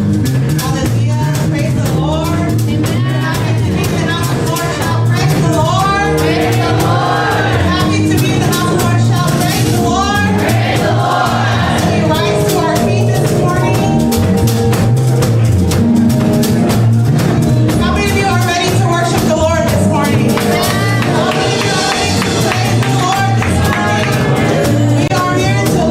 Hallelujah. Praise the Lord. Happy to be in the house of the Lord. Shout, praise the Lord. Praise the Lord. Happy to be in the house of the Lord. Shout, praise the Lord. Praise the Lord. As we rise to our feet this morning. How many of you are ready to worship the Lord this morning? How many of you are ready to praise the Lord this morning? We are here to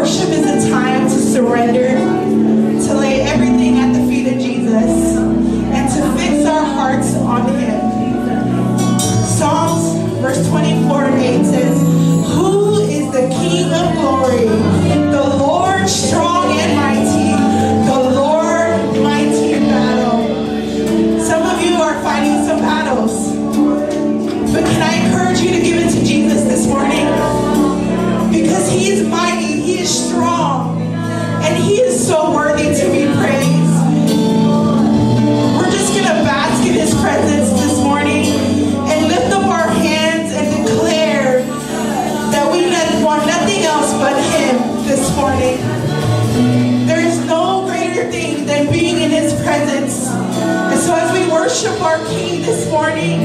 Worship is a time to surrender, to lay everything at the feet of Jesus, and to fix our hearts on Him. Psalms verse 24 and 8 says, Who is the King of glory? The Lord strong and mighty, the Lord mighty in battle. Some of you are fighting some battles. But can I encourage you to give it to Jesus this morning? Because he is mighty, he is strong, and he is so worthy to be praised. We're just going to bask in his presence this morning and lift up our hands and declare that we want nothing else but him this morning. There is no greater thing than being in his presence. And so as we worship our King this morning,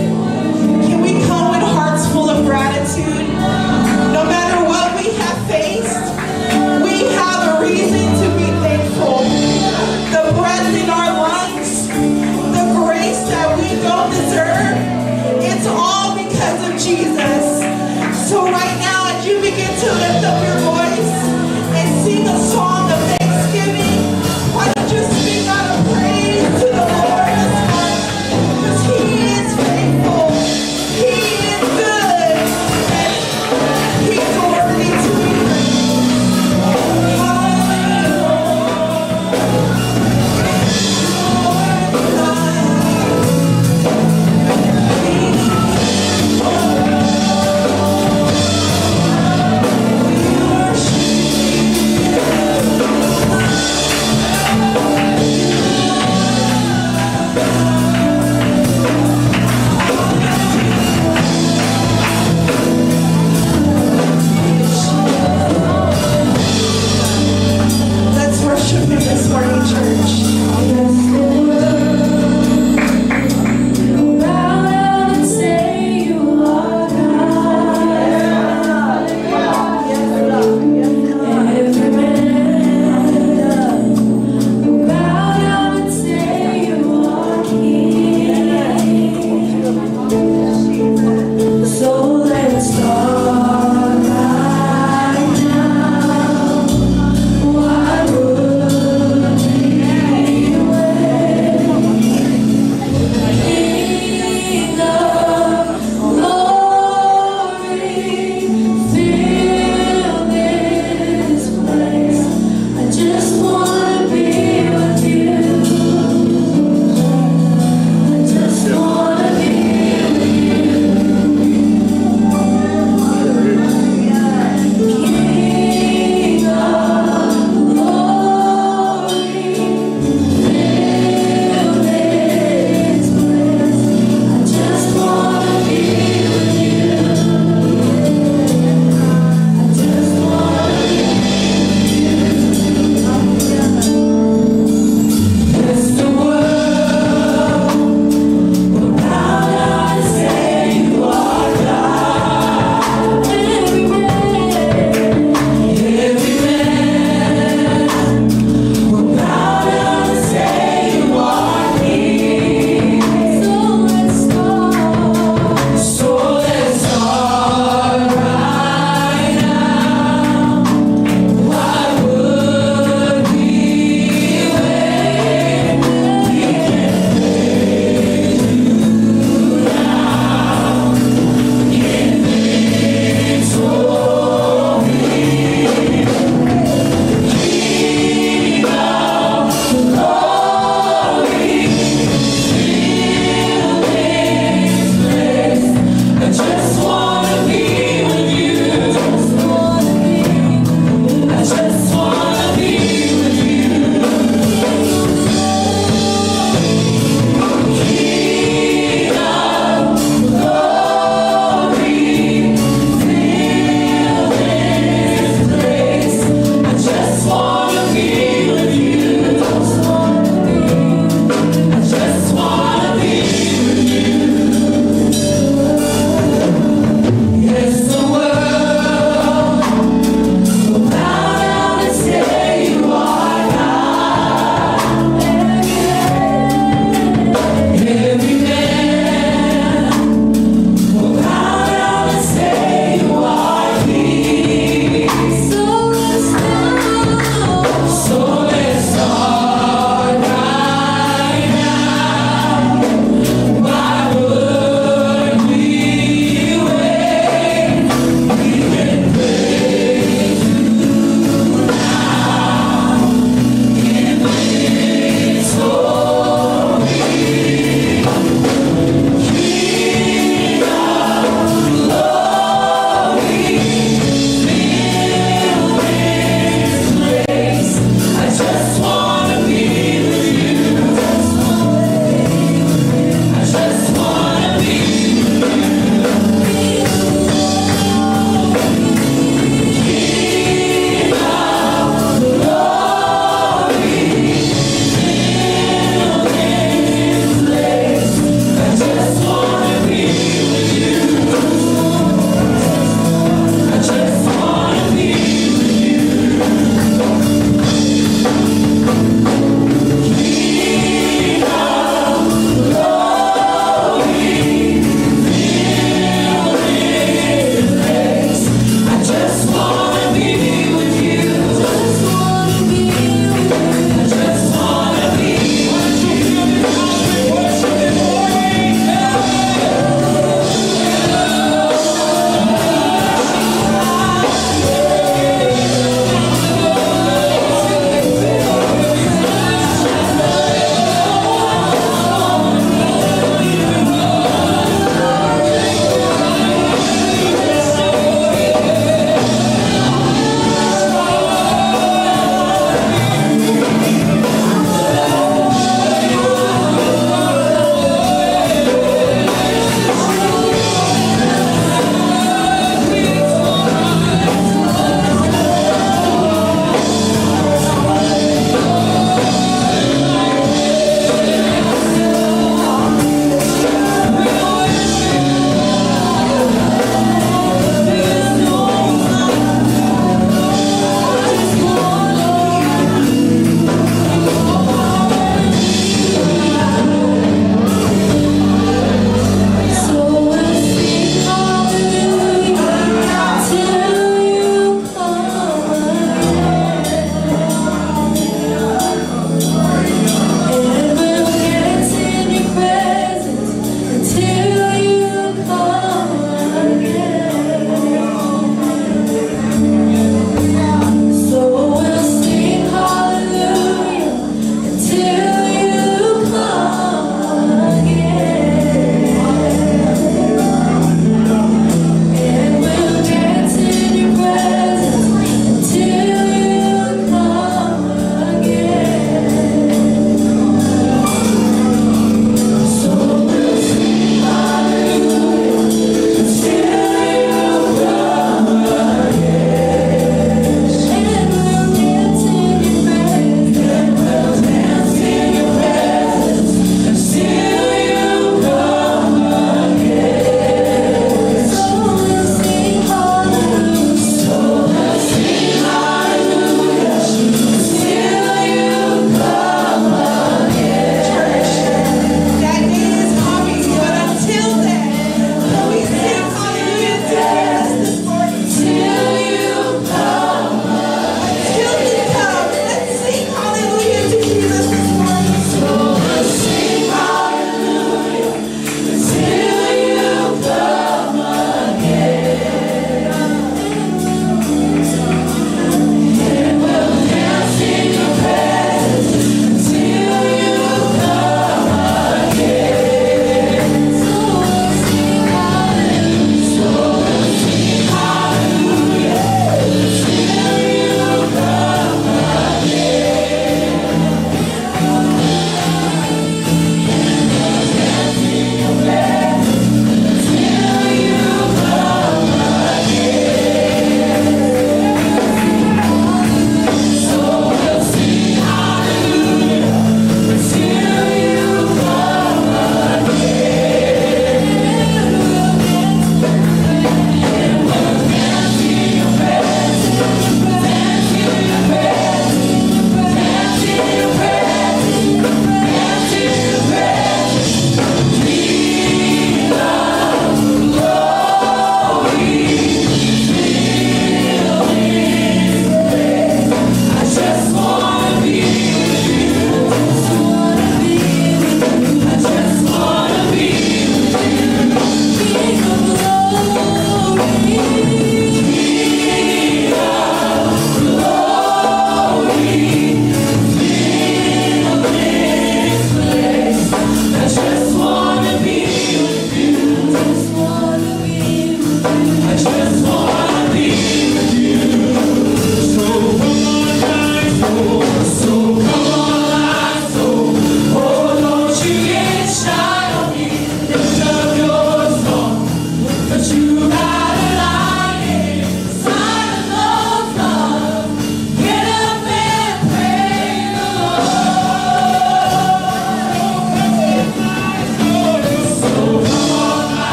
can we come with hearts full of gratitude? No matter what we have faced, we have a reason to be thankful. The breath in our lungs, the grace that we don't deserve, it's all because of Jesus. So right now, as you begin to lift up your voice and sing a song of thanksgiving, why don't you speak out of praise to the Lord this morning? Because he is faithful.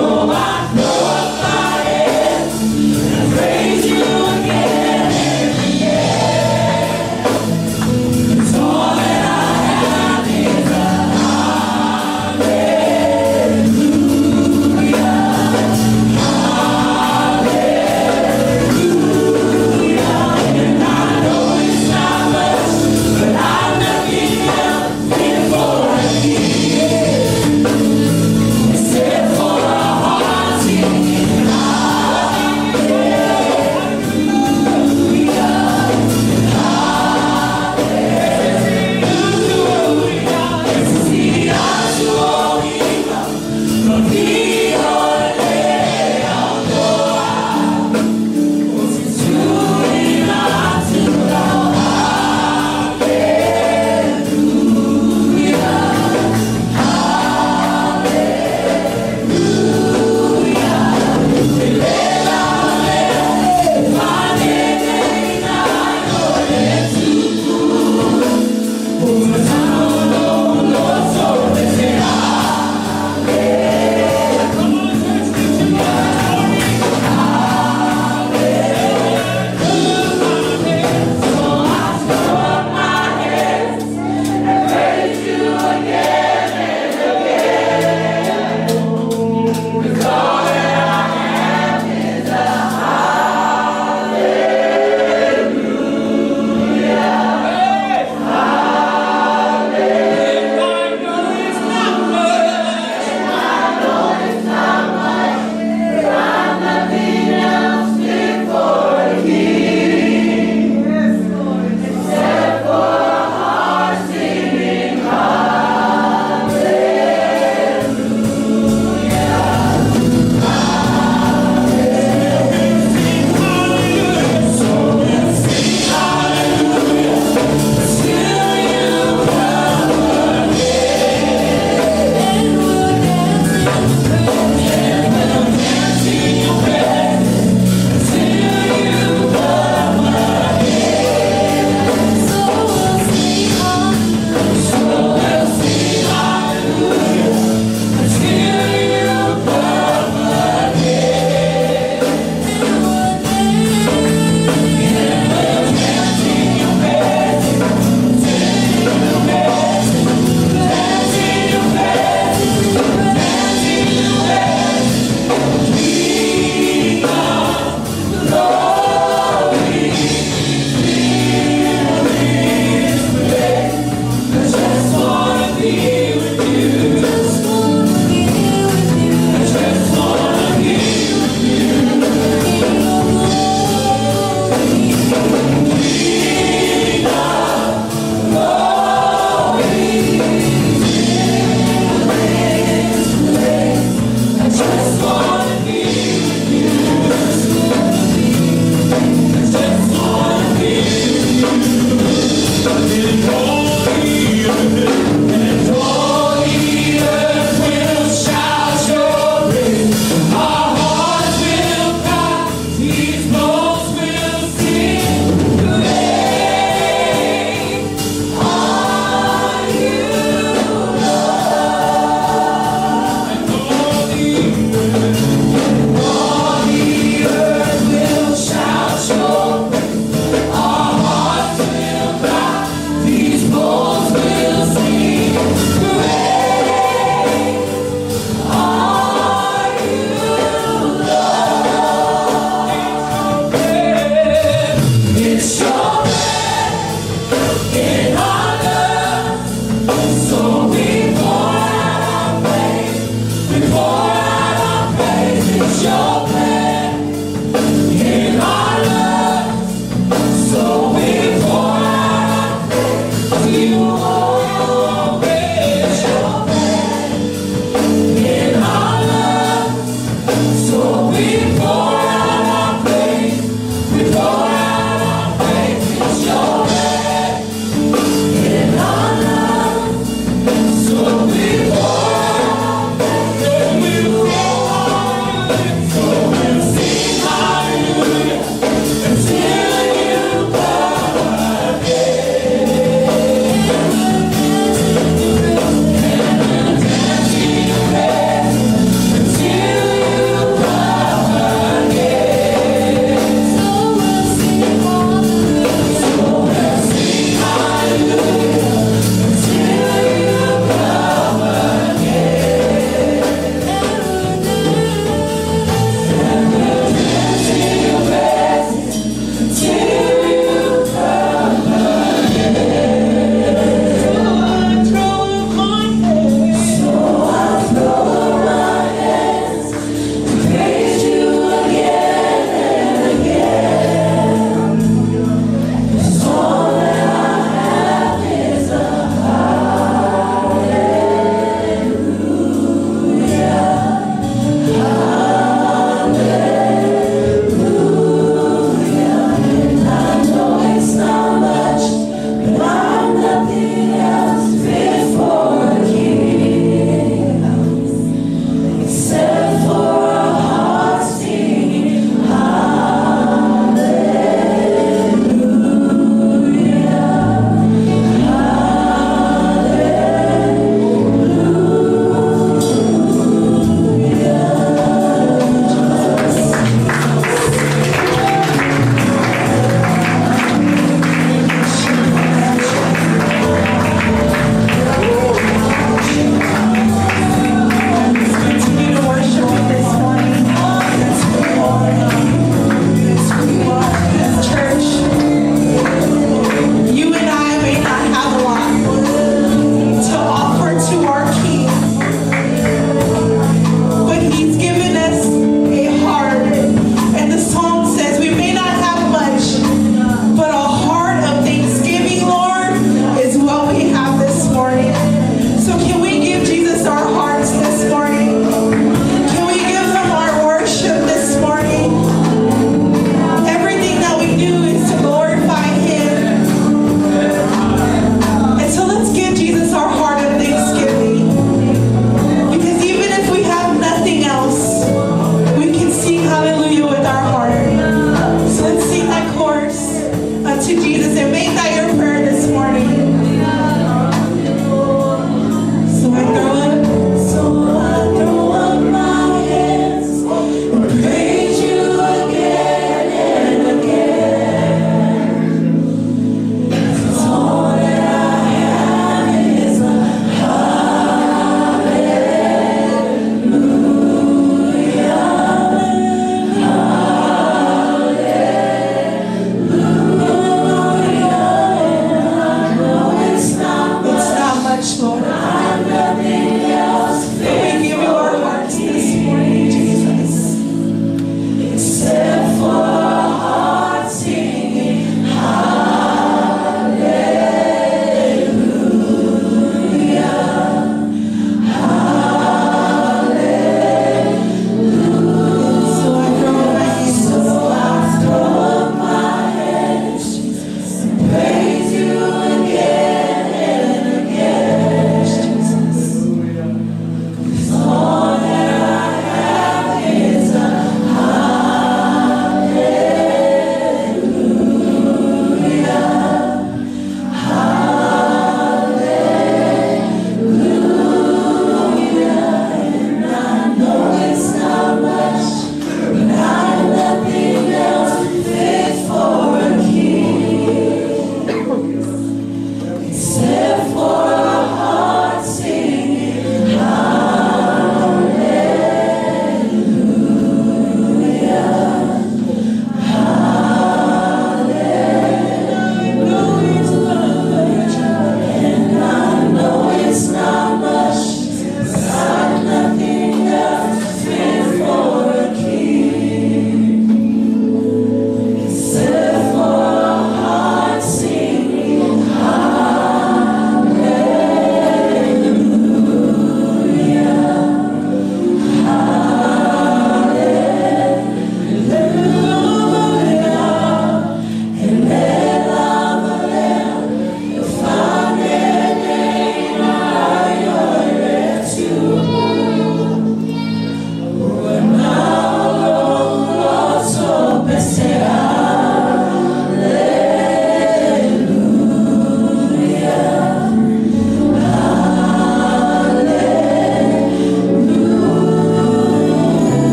Hallelujah.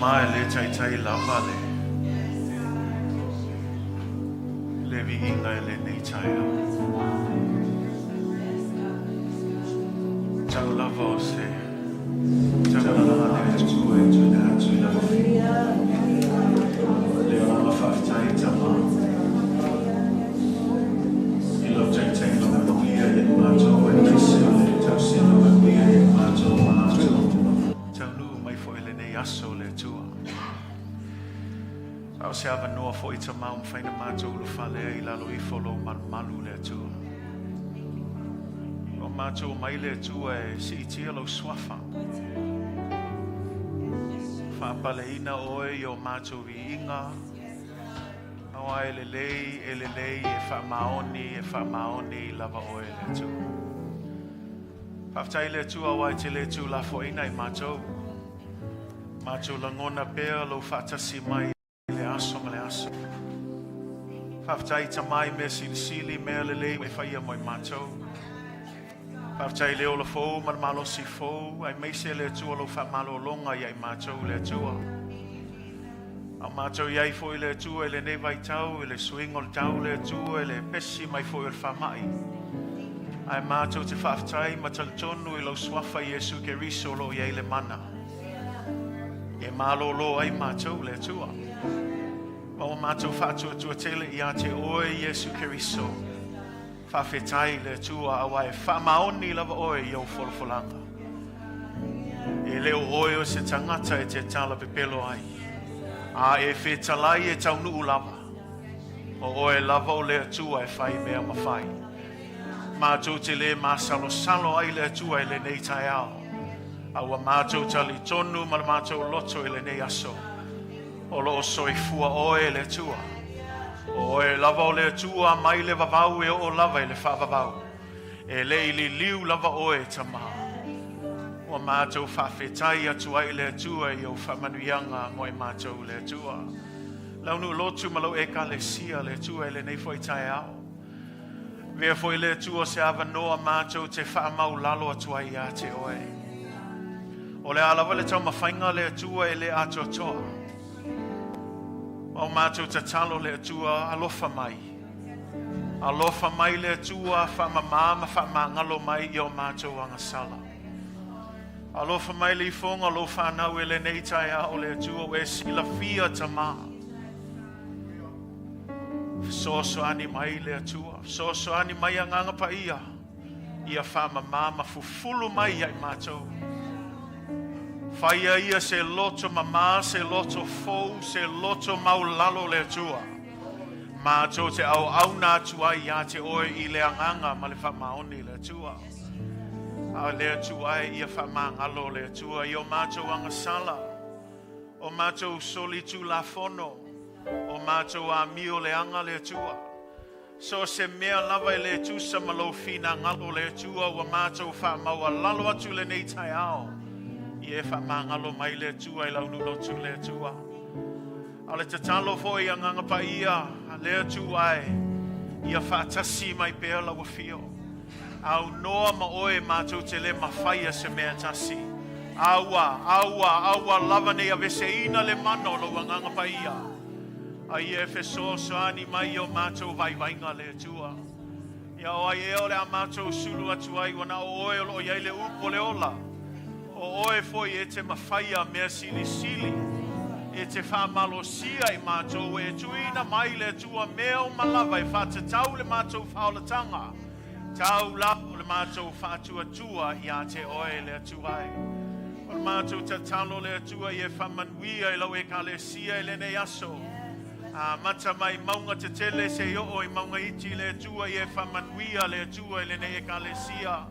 Tamā e le taitai lava le le viiga i lenei taeao. Tau lava o se taulaga le Atua e tuuina atu i lau Afioga. Le agaga faafetai Tamā i lau taitaiga manuia ia i matou aemaise o le tausiga manuia ia i matou ma matou taunuu mai foi i lenei aso le Atua. A o se avanoa foi Tamā ua mafai ona matou ulufale ai i lalo ifo o lou malumalu le Atua. Ua matou omai le Atua e siitia lou suafa, faapaleina oe i o matou viiga, aua e lelei, e lelei, e faamaoni, e faamaoni lava oe le Atua. Faafetai le Atua aua e te le tuulafoaiina i matou. Matou lagona pea lou faatasi mai i le aso ma le aso. Faafetai Tamā i mea silisili, mea lelei ua e faia mo i matou. Faafetai i le ola fou ma le malosi fou, aemaise le Atua lou faamalologa ia i matou le Atua. A o matou i ai foi le Atua i lenei vaitau, i le suiga o le tau le Atua, i le pesi mai foi o le faamai. Ae matou te faafetai ma talitonu i lau suafa Iesu Keriso o lo o i ai le mana. E malolo ai matou le Atua. Ma ua matou faatuatua tele ia te oe Iesu Keriso. Faafetai le Atua aua e faamaoni lava oe i ou folafolaga. E le o oe o se tagata e te tala pepelo ai, a e fetalai e taunuu lava. O oe lava o le Atua e fai mea mafai. Matou te le masalosalo ai le Atua i lenei taeao, a ua matou talitonu ma le matou loto i lenei aso. O lo o soifua oe le Atua. O oe lava o le Atua mai le vavau e oo lava i le faavavau. E le i liliu lava oe Tamā. Ua matou faafetai atu ai i le Atua i ou faamanuiaga mo i matou le Atua. Lau nuu lotu ma lau ekalesia le Atua i lenei foi taeao. Avea foi le Atua se avanoa matou te faamaulalo atu ai ia te oe. O le a lava le taumafaiga le Atua e le atoatoa. Ma o matou tatalo le Atua alofa mai. Alofa mai le Atua faamamā ma faamagalo mai i o matou agasala. Alofa mai le ifoga o lou fanau e lenei taeao le Atua ua e silafia Tamā. Fesoasoani mai le Atua, fesoasoani mai Agaga Paia, ia faamamā ma fufulu mai ia i matou. Faia ia se loto mamā, se loto fou, se loto maulalo le Atua. Matou te auauna atu ai ia te oe i le agaga ma le faamaoni le Atua. A le Atua e ia faamagalo le Atua i o matou agasala, o matou solitulafono, o matou amio leaga le Atua. So o se mea lava e le tusa ma lou finagalo le Atua ua matou faamaualalo atu lenei taeao. Ia e faamagalo mai le Atua i lau nuu lotu le Atua. A o le tatalo foi Agaga Paia a le Atua e, ia faatasi mai pea lau afio. Aunoa ma oe matou te le mafaia se mea e tasi. Aua, aua, aua lava nei aveseina le mana o lou Agaga Paia. A ia e fesoasoani mai i o matou vaivaiga le Atua. Ia o ai ea o le a matou sulu atu ai ua na o oe o lo o i ai le upu o le ola. O oe foi e te mafaia mea silisili, e te faamalosia i matou e tuuina mai le Atua mea uma lava e faatatau le matou faaolataga. Tau lava o le matou faatuatua ia te oe le Atua e. O le matou tatalo le Atua ia e faamanuia i lau ekalesia i lenei aso. Amata mai mauga tetele seia oo i mauga iti le Atua ia e faamanuia le Atua i lenei ekalesia.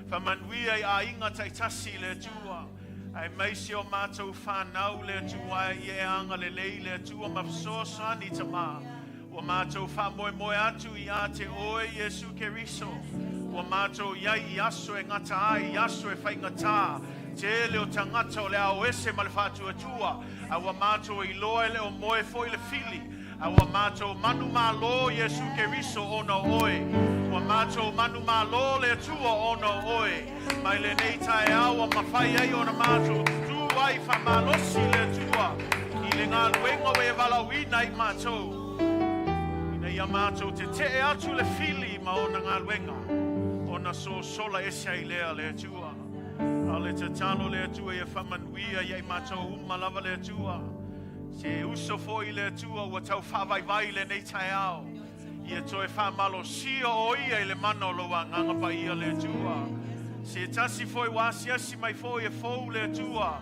Faamanuia i aiga taitasi le Atua, aemaise o matou fanau le Atua e ia e agalelei le Atua ma fesoasoani Tamā. Ua matou faamoemoe atu ia te oe Iesu Keriso. Ua matou i ai i aso e gata ai, i aso e faigata. Tele o tagata o le a o ese ma le faatuatua, a ua matou iloa e le o moe foi le fili, a ua matou manumalo Iesu Keriso ona o oe. Ua matou manumalo le Atua ona o oe. Mai lenei taeao ua mafai ai ona matou tu ai faamalosi le Atua i le galuega ua e valaauina ai matou, ina ia matou tetee atu le fili ma ona galuega, ona sosola ese ai lea le Atua. A o le tatalo le Atua ia faamanuia ia i matou uma lava le Atua. Se uso foi le Atua ua tau faavaivai lenei taeao, ia toe faamalosia o ia i le mana o lou Agaga Paia le Atua. Se tasi foi ua asiasi mai foi e fou le Atua,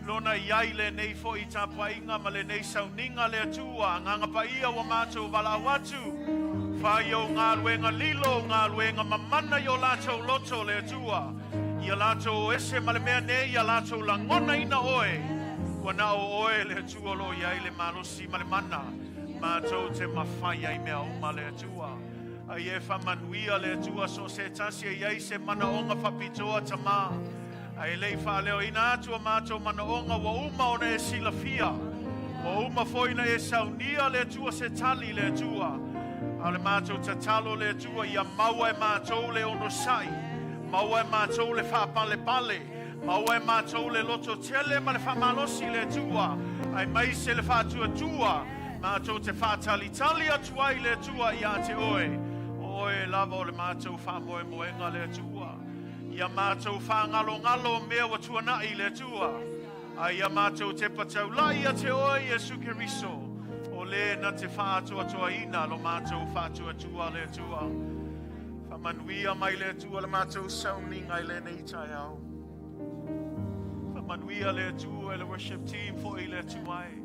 lona i ai lenei foi tapuaiga ma lenei sauniga le Atua, Agaga Paia ua matou valaau atu, fai o galuega lilo, galuega mamana i o latou loto le Atua, ia latou o ese ma le mea nei, ia latou lagonaina oe, ua na o oe le Atua o lo o i ai le malosi ma le mana, matou te mafai ai mea uma le Atua. Ai e faamanuia le Atua so o se tasi e i ai se manaoga faapitoa Tamā. Ae le i faaleoina atu o matou manaoga ua uma ona e silafia. Ua uma foi na e saunia le Atua se tali le Atua. A o le matou tatalo le Atua ia maua e matou le onosai, maua e matou le faapalepale, maua e matou le loto tele ma le faamalosi le Atua, aemaise le faatuatua, matou te faatalitali atu ai le Atua ia te oe. O oe lava o le matou faamoemoega le Atua. Ia matou faagalogalo o mea ua tuanai le Atua. A ia matou te pataulai ia te oe Iesu Keriso. O le na te faatoatoaina lo matou faatuatua le Atua. Faamanuia mai le Atua le matou sauniga i lenei taeao. Faamanuia le Atua i le worship team foi i le Atua e.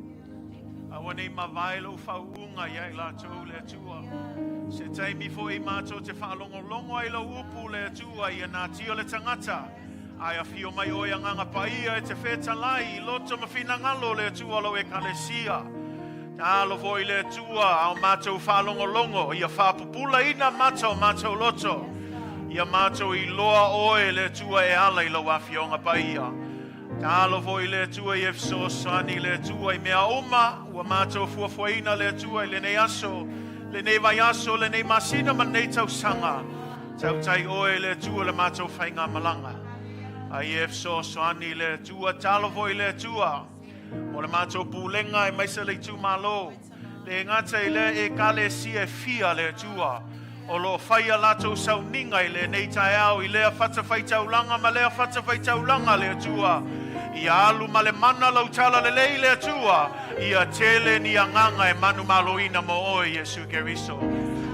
Aua nei mavae lou faauuga ia i latou le Atua. Se taimi foi matou te faalogologo ai lau upu le Atua ia natia le tagata. Ae afio mai oe Agaga Paia e te fetalai i loto ma finagalo le Atua lau ekalesia. Talo foi le Atua ao matou faalogologo ia faapupulaina mata o matou loto. Ia matou iloa oe le Atua e ala i lau afioga paia. Talo foi le Atua ia fesoasoani le Atua i mea uma ua matou fuafuaina le Atua i lenei aso, lenei vaiaso, lenei masina ma lenei tausaga. Tautai oe le Atua le matou faigamalaga. Ai e fesoasoani le Atua, talo foi le Atua mo le matou pulega aemaise le itumalo. Le gata i lea ekalesia e fia le Atua. O lo o faia latou sauniga i lenei taeao i lea fatafaitaulaga ma lea fatafaitaulaga le Atua. Ia alu ma le mana lau tala lelei le Atua. Ia tele ni agaga e manumaloina mo oe Iesu Keriso.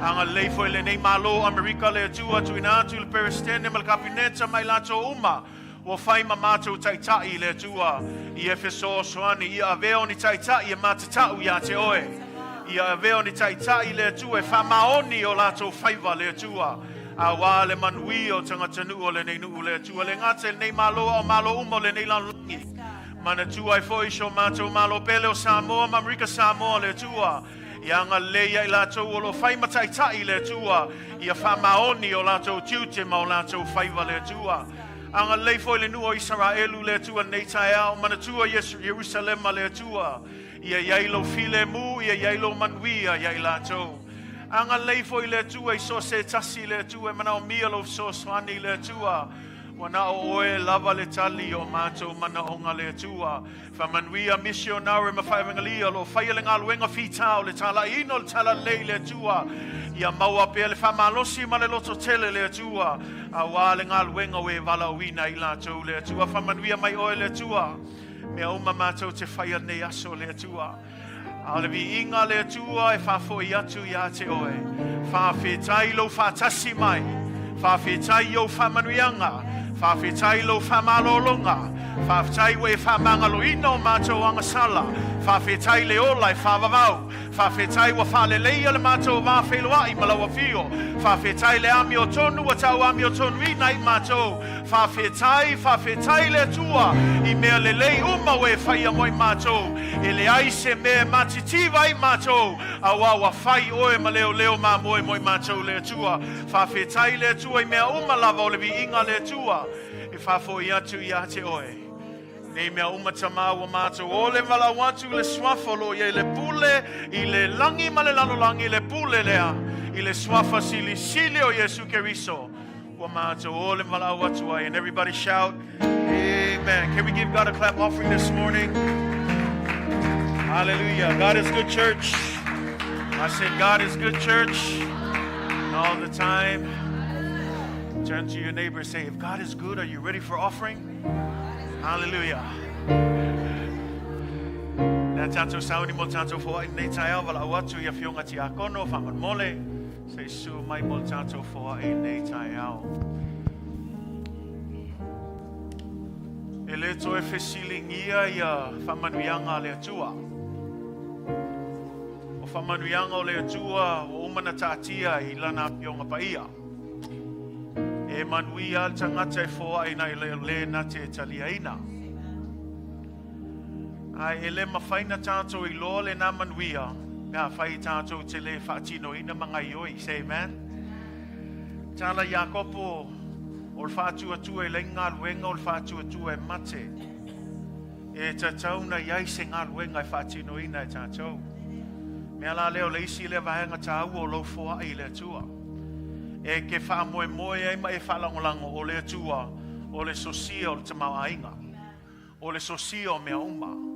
Agalelei foi lenei malo Amerika le Atua tuuina atu i le Peresetene ma le Kapeneta ma i latou uma ua fai ma matou taitai i le Atua. Ia fesoasoani, ia avea o ni taitai e matatau ia te oe. Ia avea o ni taitai le Atua e faamaoni o latou faiva le Atua. Auā le manuia o tagatanuu o lenei nuu le Atua. Le gata i lenei malo a o malo uma o lenei lalolagi. Manatua ai foi si o matou malo pele o Samoa ma Amerika Samoa le Atua. Ia agalelei ia i latou o lo o fai ma taitai le Atua. Ia faamaoni o latou tiute ma o latou faiva le Atua. Agalelei foi le nuu o Isaraelu le Atua nei taeao. Manatua Ierusalema le Atua. Ia i ai lou filemu, ia i ai lou manuia ia i latou. Agalelei foi le Atua i so o se tasi le Atua e manaomia lou fesoasoani le Atua. Ua na o oe lava le tali o matou manaoga le Atua. Faamanuia misionare ma faevangalia lo faia le galuega fita o le talaiina o le talalelei le Atua. Ia maua pea le faamalosi ma le loto tele le Atua. Auā le galuega ua e valaauina i latou le Atua. Faamanuia mai oe le Atua. Mea uma matou te faia nei aso le Atua. A o le viiga le Atua e faafoi atu ia te oe. Faafetai lou faatasi mai. Faafetai i ou faamanuiaga. Faafetai lou faamalologa. Faafetai ua e faamagaloina o matou agasala. Faafetai le ola e faavavau. Faafetai ua faaleleia le matou vafeiloai ma lau afio. Faafetai le amiotonu ua tau amiotonuina i matou. Faafetai, faafetai le Atua i mea lelei uma ua e faia mo i matou. E leai se mea e matitiva ai matou, auā ua fai oe ma leoleo mamoe mo i matou le Atua. Faafetai le Atua i mea uma lava o le viiga le Atua e faafoi atu ia te oe. Nei mea uma Tamā ua matou ole valaau atu i le suafa o lo o i ai le pule i le lagi ma le lalolagi, le pule lea i le suafa silisili o Iesu Keriso. Ua matou ole valaau atu ai. And everybody shout, Amen. Amen. Can we give God a clap offering this morning? Hallelujah. God is good, church. I said, God is good, church. All the time. Turn to your neighbor and say, if God is good, are you ready for offering? Hallelujah. Na tātou sauni mo tātou foai nei taeao walaau atu i afioga tiakono faamolemole se i susu mai mo le tātou foai nei taeao. E le toe fesiligia ia faamanuiaga a le Atua. O faamanuiaga o le Atua ua uma na taatia i Lana Afioga Paia. E manuia le tagata e foai nai le le na te taliaina. Ae e le mafai na tātou iloa lenā manuia pe afai tātou te le faatinoina ma gaoioi. Say amen. Tala Iakopo o le faatuatua e leai ni galuega o le faatuatua e mate. E tatau na i ai se galuega e faatinoina e tātou. Mea la lea o le isi lea vaega taua o lou foai i le Atua. E ke faamoemoe ai ma e faalagolago o le Atua o le sosia o le tamaoaiga. O le sosia o mea uma.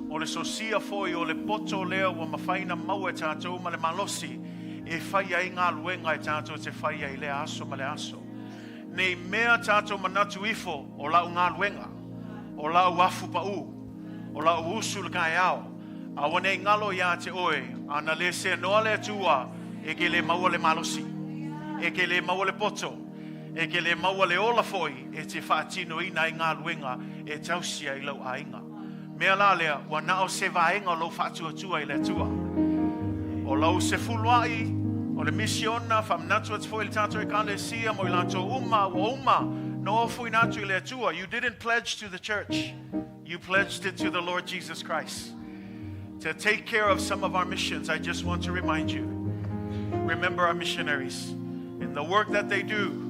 O le sosia foi o le poto lea ua mafai na maua e tātou ma le malosi e fai ai galuega e tātou te fai ai i lea aso ma le aso. Nei mea tātou manatu ifo o lau galuega, o lau afu paū, o lau usu i le taeao, aua nei galo iā te oe, a na le seanoa le Atua, e ke le maua le malosi, e ke le maua le poto, e ke le maua le ola foi e te faatinoina ai galuega e tausia i lou aiga. Mea la lea, ua na o se vaega o lou faatuatua i le Atua. O lou sefuluai, o le misiona, faamanatu atu foi i le tātou Ekalesia mo i latou uma ua uma na ofoina atu i le Atua. You didn't pledge to the church. You pledged it to the Lord Jesus Christ. To take care of some of our missions, I just want to remind you. Remember our missionaries in the work that they do,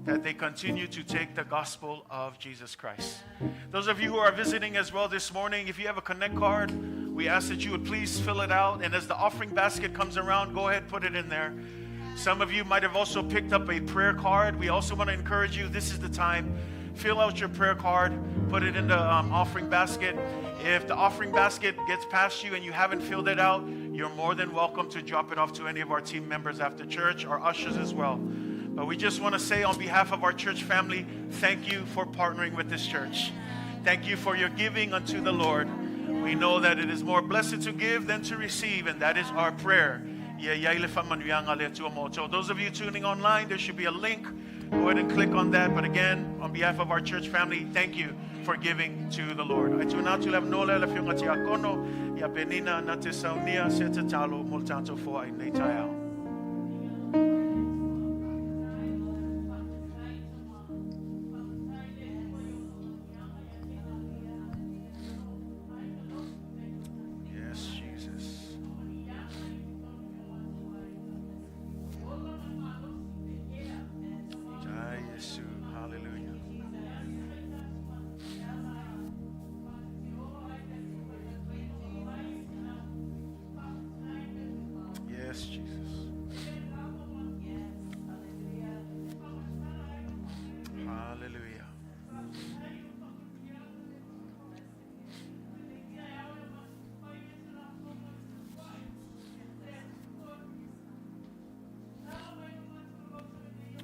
that they continue to take the gospel of Jesus Christ. Those of you who are visiting as well this morning, if you have a Connect card, we ask that you would please fill it out. And as the offering basket comes around, go ahead, put it in there. Some of you might have also picked up a prayer card. We also want to encourage you, this is the time. Fill out your prayer card, put it in the offering basket. If the offering basket gets past you and you haven't filled it out, you're more than welcome to drop it off to any of our team members after church, or ushers as well. But we just want to say on behalf of our church family, thank you for partnering with this church. Thank you for your giving unto the Lord. We know that it is more blessed to give than to receive, and that is our prayer. Ia i ai le faamanuiaga a le Atua mo outou. Those of you tuning online, there should be a link. Go ahead and click on that. But again, on behalf of our church family, thank you for giving to the Lord. Ae tuuina atu le avanoa lea i le Afioga Tiakono ia Penina na te saunia se tatalo mo le tātou foai nei taeao. Yes, Jesus. Jai Yesu. Hallelujah. Yes, Jesus. Hallelujah.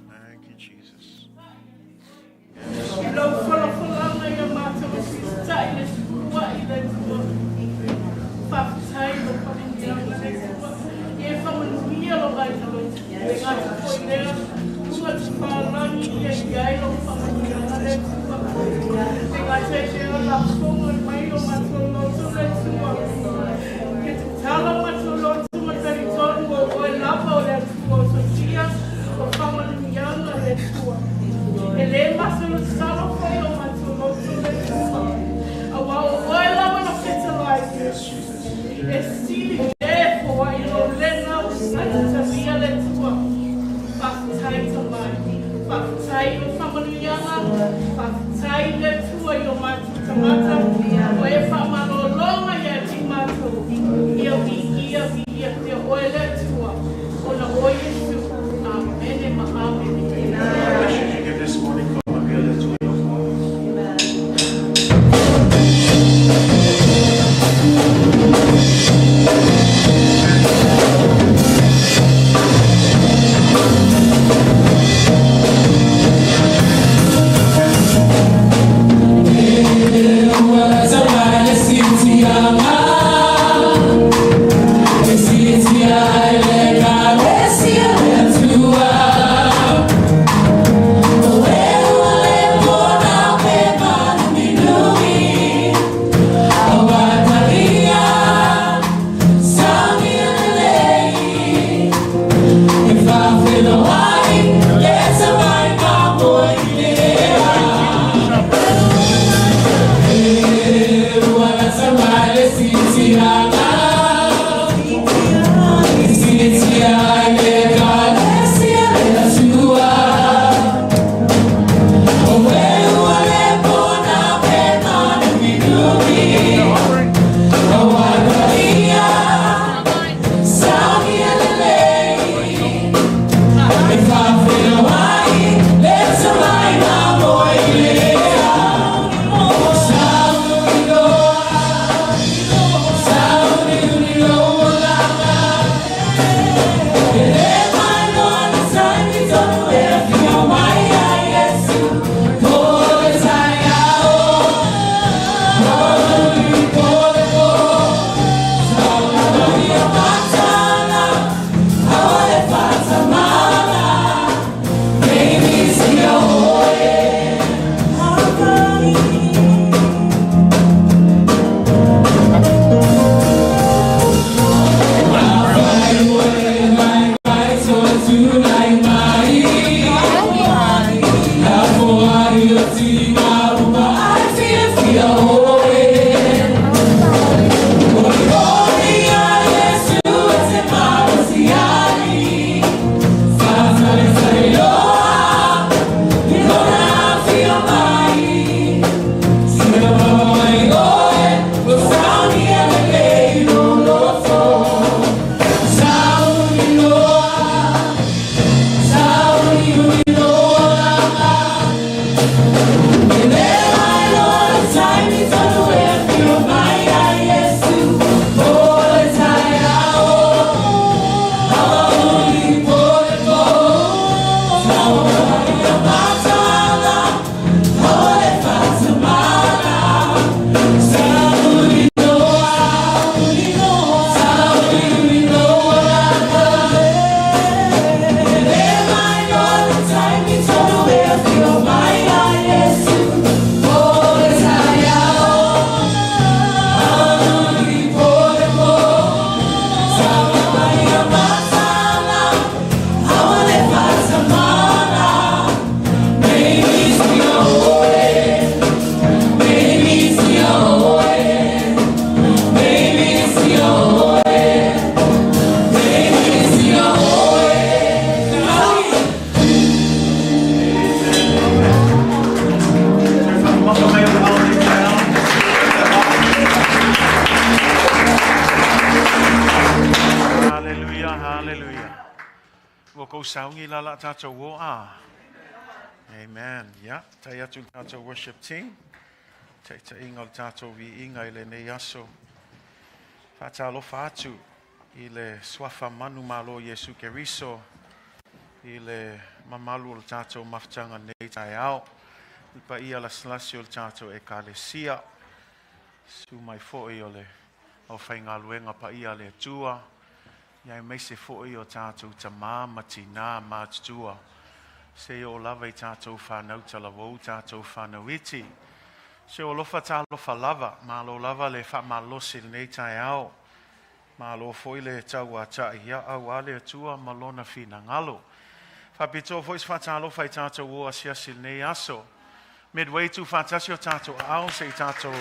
Thank you, Jesus. I lau folafolaga ia matou e siisita'i le sefulua'i i le Atua. Faafetai i lou faamanuiaga le Atua. Ia e faamanuia lou aiga lotu. E gata foi lea, luga tafalagi ia i ai lou faamanuiaga le Atua. E gata i lea, lafoga mai lo matou loto le Atua. Ke tatala matou loto ma talitonu o oe lava o le Atua o sosia o faamanuiaga le Atua. E le masalosalo foi o matou loto le Atua, auā o oe lava na fetalai. E sili le foai lou lena na tatalia le Atua. Faafetai Tamai. Faafetai i lou faamanuiaga. Faafetai i le Atua i o matou tagata. O e faamalologa ia te i matou. Ia viia, viia pea oe le Atua, ona o Iesu. Amene ma amene. Bless you as you give this morning. Faamanuia le Atua i lau foai. Hallelujah, hallelujah. Ua kou sauni la la tātou o a. Amen. Yeah. Tai atu le tātou worship team. Tai ta inga o le tātou vi inga i le nei aso. Whātalofa atu i le suafa manu malo Iesu Keriso i le mamalu o le tātou mafutaga nei taeao. I pa ia lasilasi o le tātou ekalesia. Susu mai foi o le aufaigaluega paia a le Atua. Ia aemaise foi o tātou tamā ma tinā matutua. Se o lava i tātou whānau talavou, tātou whānau iti. Se o lofa tālofa lava, malo lava le whaamalosi lenei taeao. Malo foi le tauata'i ia auā le Atua ma lona finagalo. Faapitoa foi se faatalofa i tātou o asiasi lenei aso. Midway tuufaatasi o tātou aao se i tātou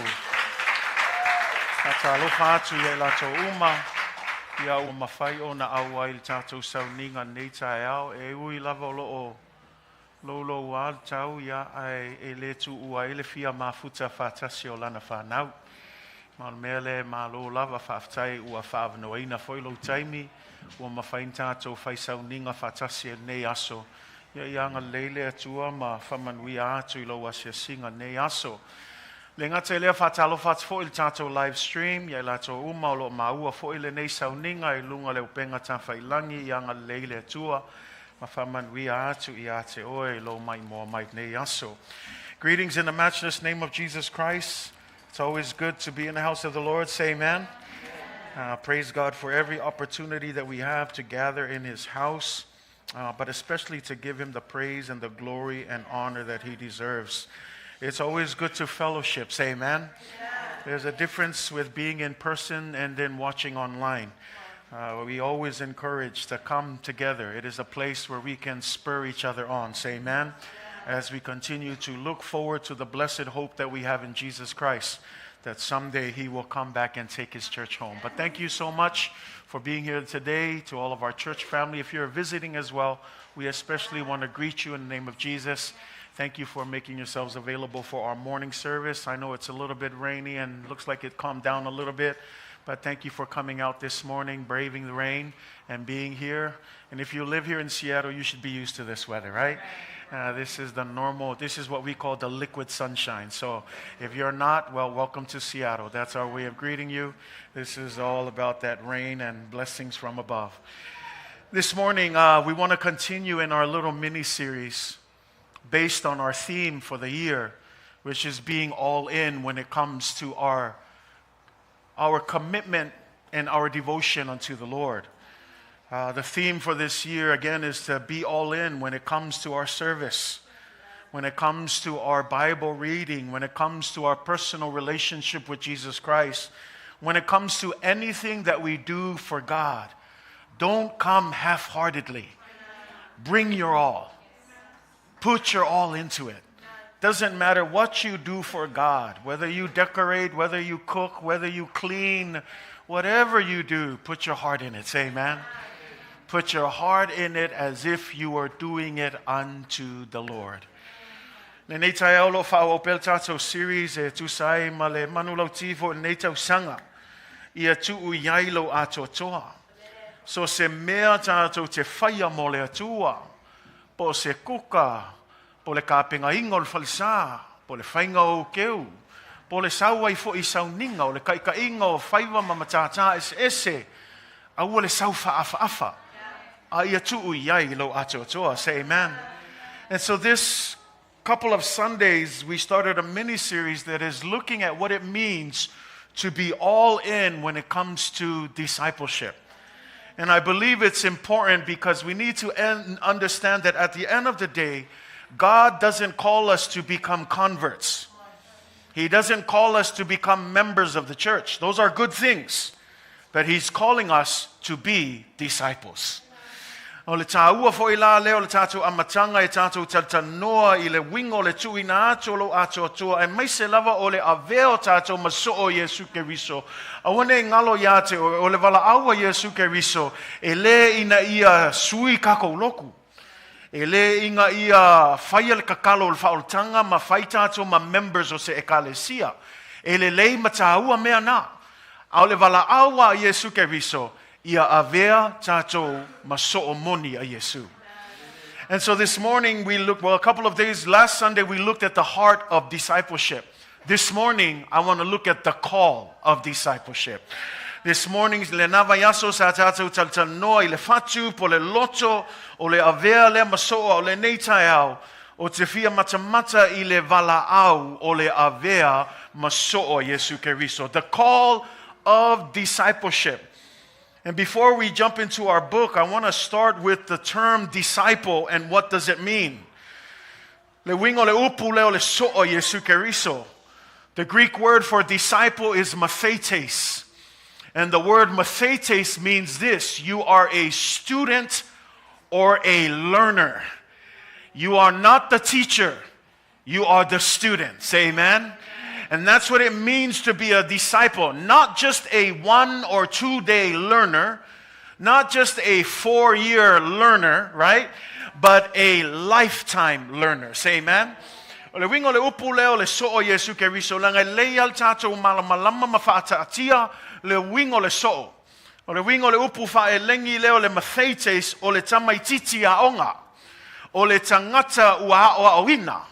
faatalofa atu ia i latou uma ia ua mafai ona auai le tātou sauniga nei taeao e ui lava o loo louloua le tau ia ae e le tuua ai le fia mafuta faatasi o lana fanau. Ma o le mea lea e malo lava faafetai ua faaavanoaina foi lou taimi ua mafai ona tatou fai sauniga faatasi ai lenei aso. Ia ia agalelei le Atua ma faamanuia atu i lou asiasiga lenei aso. Le gata i lea faatalofa atu foi i le tatou live stream ia i latou uma o lo o maua foi lenei sauniga i luga o le upega tafailangi ia agalelei le Atua ma faamanuia atu ia te oe i lou maimoa mai lenei aso. Greetings in the matchless name of Jesus Christ. It's always good to be in the house of the Lord. Say amen. Praise God for every opportunity that we have to gather in His house, but especially to give Him the praise and the glory and honor that He deserves. It's always good to fellowship. Say amen. There's a difference with being in person and then watching online. We always encourage to come together. It is a place where we can spur each other on. Say amen. As we continue to look forward to the blessed hope that we have in Jesus Christ, that someday he will come back and take his church home. But thank you so much for being here today, to all of our church family. If you're visiting as well, we especially want to greet you in the name of Jesus. Thank you for making yourselves available for our morning service. I know it's a little bit rainy and looks like it calmed down a little bit, but thank you for coming out this morning, braving the rain and being here. And if you live here in Seattle, you should be used to this weather, right? This is the normal, this is what we call the liquid sunshine. So if you're not, well, welcome to Seattle. That's our way of greeting you. This is all about that rain and blessings from above. This morning, we want to continue in our little mini-series based on our theme for the year, which is being all in when it comes to our commitment and our devotion unto the Lord. The theme for this year, again, is to be all in when it comes to our service, when it comes to our Bible reading, when it comes to our personal relationship with Jesus Christ, when it comes to anything that we do for God. Don't come half-heartedly. Bring your all. Put your all into it. Doesn't matter what you do for God, whether you decorate, whether you cook, whether you clean, whatever you do, put your heart in it. Say amen. Put your heart in it as if you are doing it unto the Lord. Lenei taeao o lo o faaauau pea le tatou series e tusa ai ma le manulauti foi o lenei tausaga, ia tuu i ai lou atoatoa. So se mea tatou te faia mo le Atua, po o se kuka, po o le kapegaina o le falesa, po o le faiga o ou keu, po o le sau ai foi i sauniga, o le kaʻikaʻiga o faiva ma matātā eseese, aua le sau faaafaafa, a ia tuu i ai lou atoatoa. Say amen. And so this couple of Sundays, we started a mini series that is looking at what it means to be all in when it comes to discipleship. And I believe it's important because we need to understand that at the end of the day, God doesn't call us to become converts. He doesn't call us to become members of the church. Those are good things. But he's calling us to be disciples. O le tāua foi la lea o le tātou amataga e tātou talatalanoa i le uiga o le tuuina atu o lou atoatoa aemaise lava o le avea o tātou ma soo o Iesu Keriso. Aua ne i galo iā te oe, o le valaau a Iesu Keriso, e lē ina ia sui kākou loku. E lē ina ia faia le kakalo o le faaolataga ma fai tātou ma members o se Ekalesia. E lelei ma tāua mea na. A o le valaau a Iesu Keriso, ia avea tātou ma soo moni a Iesu. And so this morning we looked, well, a couple of days, last Sunday we looked at the heart of discipleship. This morning I want to look at the call of discipleship. This morning, lena vaiaso sa tātou talatalanoa i le fatu po le loto o le avea lea ma soo o lenei taeao o te fia matamata i le valaau o le avea ma soo a Iesu Keriso. The call of discipleship. And before we jump into our book, I want to start with the term disciple and what does it mean. Le uiga o le upu lea o le soo a Iesu Keriso. The Greek word for disciple is mathetes. And the word mathetes means this: you are a student or a learner. You are not the teacher, you are the student. Say amen. And that's what it means to be a disciple. Not just a 1 or 2 day learner, not just a 4-year learner, right? But a lifetime learner. Say amen. O le uiga o le upu lea o le soo o Iesu Keriso, leaga e lelei lava le tatou malamalama ma faataatia le uiga o le soo. O le uiga o le upu faaelegi lea o le mathetes o le tamaititi aoga, o le tagata ua aoaoina.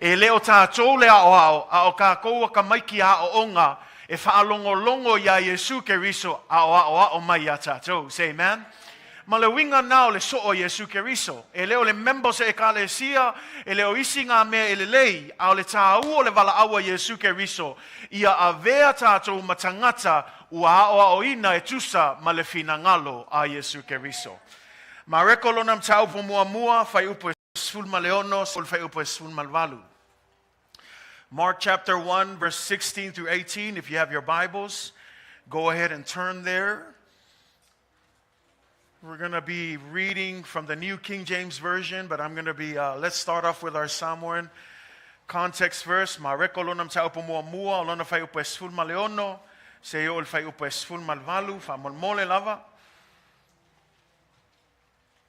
E le o tatou le aoao, a o kākou a tamaiti aooga e faalogologo iā Iesu Keriso aoaoao mai iā tatou. Say amen. Ma le uiga na o le soo o Iesu Keriso. E le o le member o se Ekalesia, e le o isi ngā mea e lelei, a o le tāua o le valaau a Iesu Keriso, ia avea tatou ma tagata ua aoaoina e tusa ma le finagalo a Iesu Keriso. Mareko lona mataupu muamua, fuaiupu e 16 le fuaiupu e 18. Mark chapter 1, verse 16 through 18. If you have your Bibles, go ahead and turn there. We're going to be reading from the New King James Version, but I'm going to be, let's start off with our Samoan context first. Mareko lona mataupu muamua, o lona fuaiupu e 16, seia oo i le fuaiupu e 18, faamolemole lava.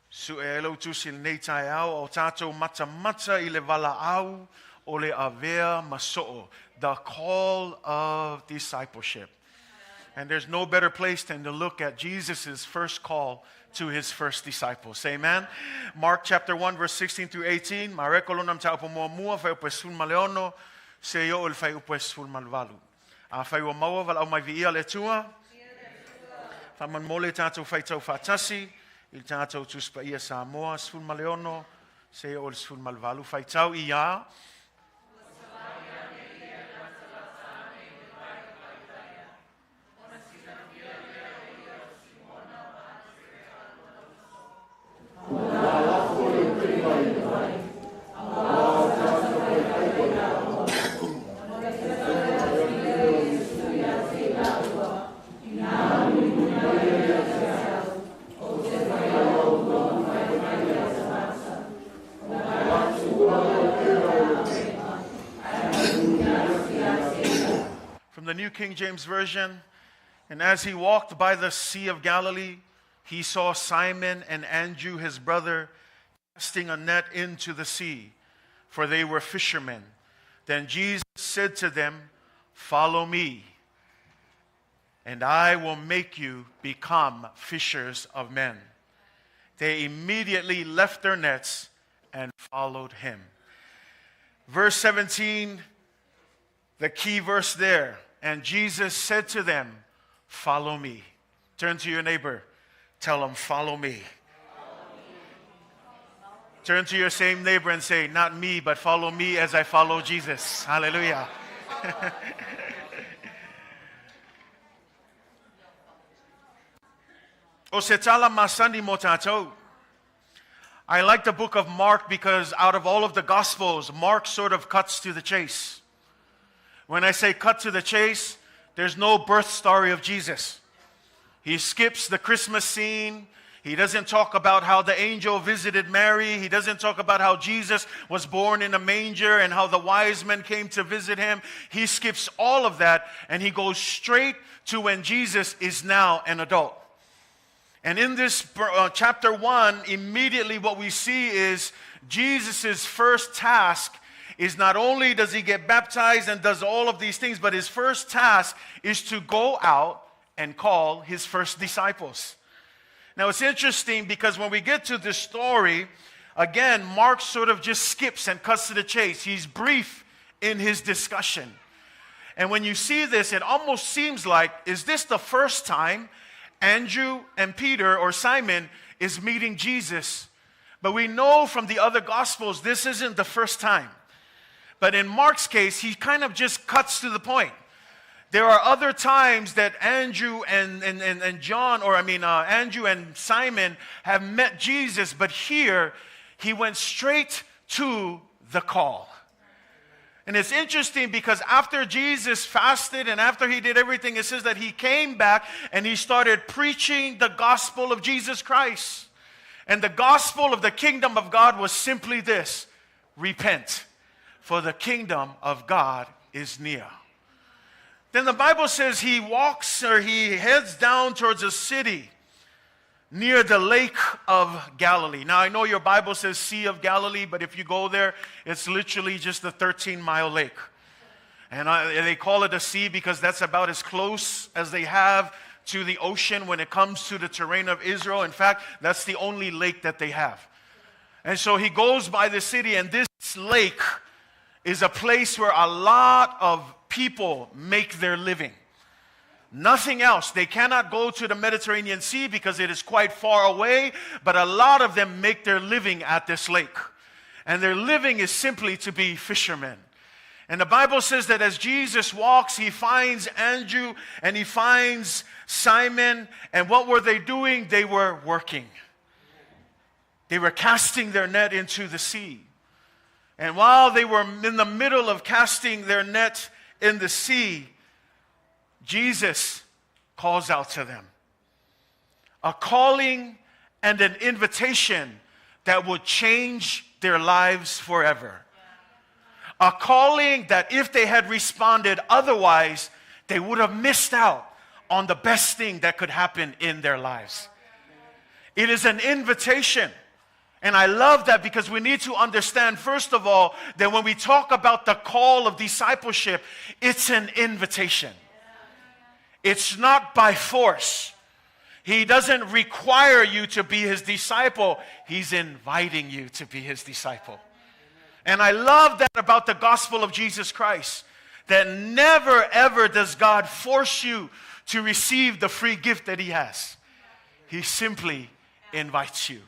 Sue ai lau tusi i lenei taeao o tātou matamata i le valaau o le avea ma soo, the call of discipleship. And there's no better place than to look at Jesus' first call to his first disciples. Say amen. Mark chapter 1, verse 16 through 18. Mareko lona mataupu muamua, fuaiupu e 16, seia oo i le fuaiupu e 18. Afai ua maua valaau mai viia le Atua. Faamolemole tatou faitau faatasi i le tatou Tusi Paia Samoa 16 seia oo i le 18. Faitau i a. From the New King James Version, and as he walked by the Sea of Galilee, he saw Simon and Andrew, his brother, casting a net into the sea, for they were fishermen. Then Jesus said to them, Follow me, and I will make you become fishers of men. They immediately left their nets and followed him. Verse 17, the key verse there. And Jesus said to them, Follow me. Turn to your neighbor. Tell him, Follow me. Turn to your same neighbor and say, Not me, but follow me as I follow Jesus. Hallelujah. O se tala masani mo tātou. I like the book of Mark because out of all of the Gospels, Mark sort of cuts to the chase. When I say cut to the chase, there's no birth story of Jesus. He skips the Christmas scene. He doesn't talk about how the angel visited Mary. He doesn't talk about how Jesus was born in a manger and how the wise men came to visit him. He skips all of that and he goes straight to when Jesus is now an adult. And in this chapter 1, immediately what we see is Jesus' first task is not only does he get baptized and does all of these things, but his first task is to go out and call his first disciples. Now it's interesting because when we get to this story, again, Mark sort of just skips and cuts to the chase. He's brief in his discussion. And when you see this, it almost seems like, is this the first time Andrew and Peter or Simon is meeting Jesus? But we know from the other Gospels, this isn't the first time. But in Mark's case, he kind of just cuts to the point. There are other times that Andrew and John, or I mean, Andrew and Simon have met Jesus, but here he went straight to the call. And it's interesting because after Jesus fasted and after he did everything, it says that he came back and he started preaching the gospel of Jesus Christ. And the gospel of the kingdom of God was simply this: repent, for the kingdom of God is near. Then the Bible says he walks or he heads down towards a city near the Lake of Galilee. Now, I know your Bible says Sea of Galilee, but if you go there, it's literally just a 13-mile lake. And they call it a sea because that's about as close as they have to the ocean when it comes to the terrain of Israel. In fact, that's the only lake that they have. And so he goes by the city, and this lake is a place where a lot of people make their living. Nothing else. They cannot go to the Mediterranean Sea because it is quite far away, but a lot of them make their living at this lake. And their living is simply to be fishermen. And the Bible says that as Jesus walks, he finds Andrew and he finds Simon. And what were they doing? They were working. They were casting their net into the sea. And while they were in the middle of casting their net in the sea, Jesus calls out to them. A calling and an invitation that would change their lives forever. A calling that if they had responded otherwise, they would have missed out on the best thing that could happen in their lives. It is an invitation. And I love that because we need to understand, first of all, that when we talk about the call of discipleship, it's an invitation. It's not by force. He doesn't require you to be his disciple. He's inviting you to be his disciple. And I love that about the gospel of Jesus Christ, that never, ever does God force you to receive the free gift that he has. He simply invites you.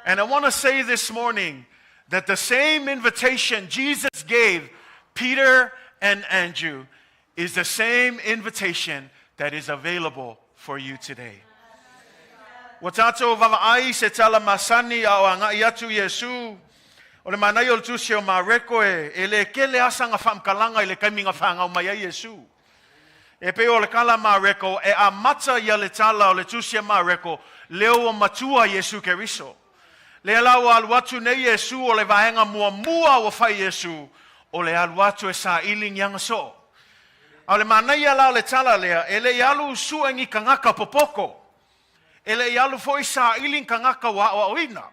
And I want to say this morning that the same invitation Jesus gave Peter and Andrew is the same invitation that is available for you today. Ua tātou vavaai se tala masani a o angai atu Iesu. O le manaia o le tusi o Mareko e le kele asa nga whaamkalanga i le kaiminga whaangau mai ai Iesu. E pe o le kala Mareko e a mata ia le tala o le tusi a Mareko leo o matua Iesu Keriso. Le lau alu atu nei Iesu o le vaenga mua mua o whai Iesu o le alu atu e sa ili ngianga so. A o le manaia la o le tala lea, e le i alu sue ni tagata popoko. E le i alu foi saili ni tagata ua aoaoina.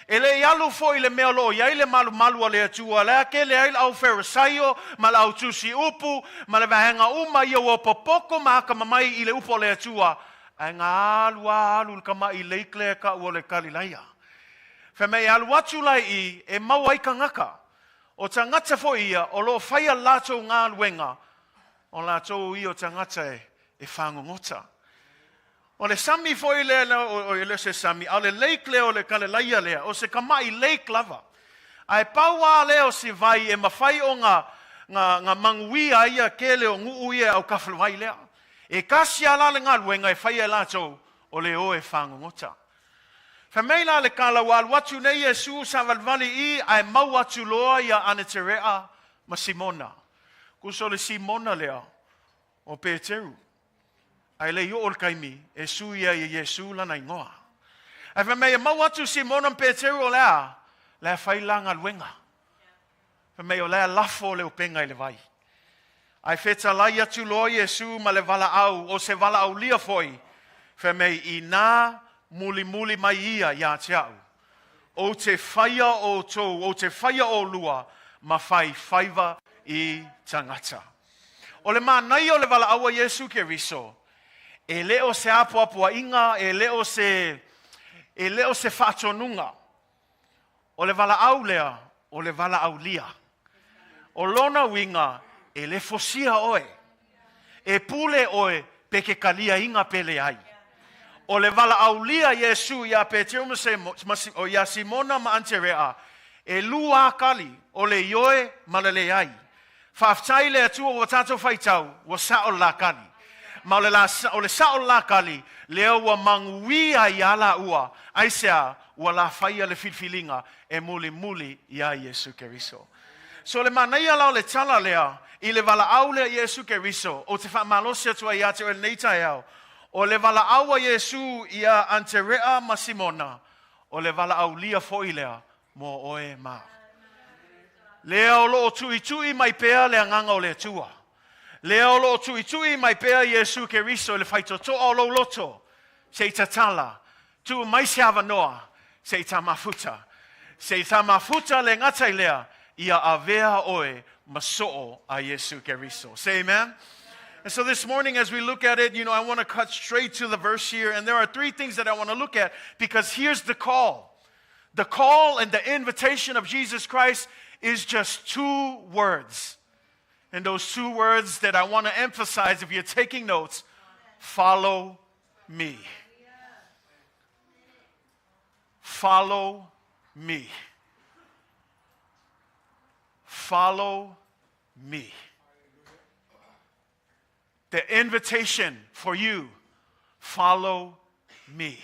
E le i alu foi i le mea o lo o i ai le malumalu a le Atua, lea tele ai le au Farisaio ma le au tusi upu ma le vaega uma ia ua popoko ma akamamai i le upu a le Atua, ae na alu lava alu i le tama'i lake lea e ta'u o le Kalilaia. Fai mai e alu atu la i i e maua ai tagata. O tagata foi ia o lo o faia latou galuega, o latou ia o tagata e fagogota. O le sami foi lea, e le o se sami, a o le lake lea o le Kalilaia lea, o se tama'i lake lava. Ae pau lava lea o si vai e mafai ona na manuia ai ia tele o nuu ia e aukafuluvai lea. E tasi lava la le galuega e faia e latou, o le o e fagogota. Fai mai la le tala, ua alu atu nei Iesu savalivali i i, ae maua atu loa ia Aneterea ma Simona. Tusa o le Simona lea o Peteru. Ae le i oo le taimi e sui ai e Iesu lana igoa. Ae fai mai e maua atu Simona ma Peteru o le a? La e fai la galuega. Fai mai o la e lafo le upega i le vai. Ae fetalai atu loa Iesu ma le valaau, o se valaaulia foi, fai mai, inā mulimuli mai ia ia te au, ou te faia outou, ou te faia ʻolua ma fai faiva i tagata. O le manaia o le valaau a Iesu Keriso, e le o se apoapoaiga, e le o se, e le o se faatonuga. O le valaau lea, o le valaaulia. O lona uiga, e le fosia oe. E pule oe pe ke kaliaina pe leai. O le valaaulia Iesu iā Peteru ma se, ma, o iā Simona ma Aneterea, e lua a kali, o le ioe ma le leai. Faafetai i le Atua ua tatou faitau, ua sa'o le la kali. Ma o le la, o le sa'o le la kali, lea ua manuia ai iā lāua, aisea, ua la faia le filifiliga e mulimuli iā Iesu Keriso. So le manaia la o le tala lea, i le valaau lea Iesu Keriso, ou te faamalosi atu ai iā te oe lenei taeao, o le valaau a Iesu iā Aneterea ma Simona, o le valaaulia foi lea mo oe ma au. Lea o lo o tuitui mai pea le agaga o le Atua. Lea o lo o tuitui mai pea Iesu Keriso i le faitotoa o lou loto, se i tatala, tuu mai se avanoa, se i tamafuta. Se i tamafuta le gata i lea, ia avea oe ma soo a Iesu Keriso. Say amen. And so this morning, as we look at it, I want to cut straight to the verse here. And there are three things that I want to look at because here's the call. The call and the invitation of Jesus Christ is just two words. And those two words that I want to emphasize, if you're taking notes, follow me. Follow me. Follow me. The invitation for you, follow me.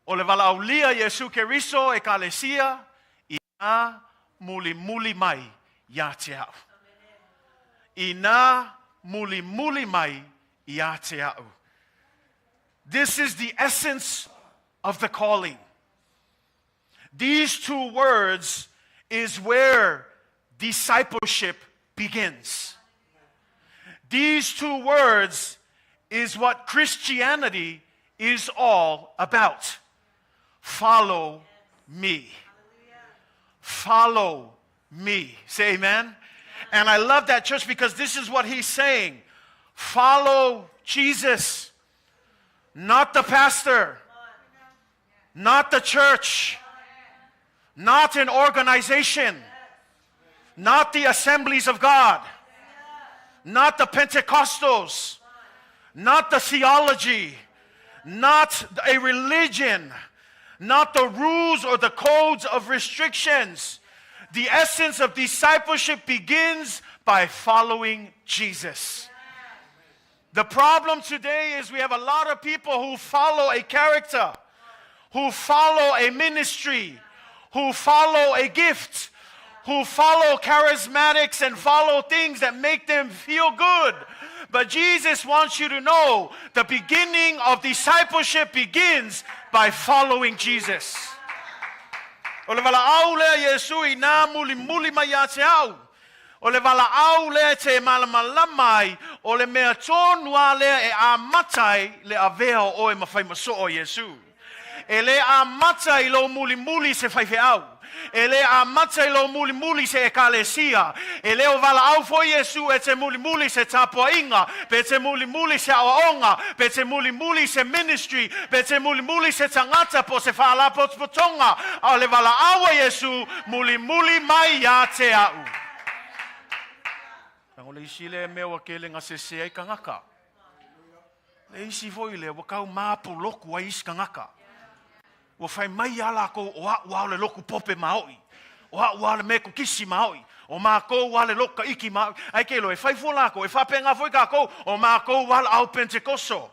O le valaaulia Iesu Keriso Ekalesia inā mulimuli mai iā te au. Inā mulimuli mai iā te au. This is the essence of the calling. These two words is where discipleship begins. These two words is what Christianity is all about. Follow me. Follow me. Say amen. And I love that, church, because this is what he's saying. Follow Jesus, not the pastor, not the church, not an organization, not the assemblies of God, not the Pentecostals, not the theology, not a religion, not the rules or the codes of restrictions. The essence of discipleship begins by following Jesus. The problem today is we have a lot of people who follow a character, who follow a ministry, who follow a gift, who follow charismatics and follow things that make them feel good. But Jesus wants you to know the beginning of discipleship begins by following Jesus. O le valaau lea Iesu inā mulimuli mai ia te au. O le valaau lea e te malamalama ai, o le mea tonu lava lea e amata ai le avea o oe ma fai ma soo o Iesu. E le amata i lou mulimuli se faifeau. E le amata i lou mulimuli se ekalesia. E le o valaau foi Iesu e te mulimuli se tapuaiga, pe te mulimuli se aoaoga, pe te mulimuli se ministry, pe te mulimuli se tagata po o se faalapotopotoga. A o le valaau a Iesu, mulimuli mai ia te a'u. Leaga o le isi lea mea ua tele na sese ai tagata. Le isi foi lea ua tau mapu lotu ai isi tagata. Ua fai mai iā lākou o a'u lava o le lotu Pope maoʻi, o a'u lava o le Metotisi maoʻi, o mākou lava le lotu Kaʻiki maoʻi. Ae ke iloa e fai fua lākou, e faapena foi kākou, o mākou lava le au Penetekoso.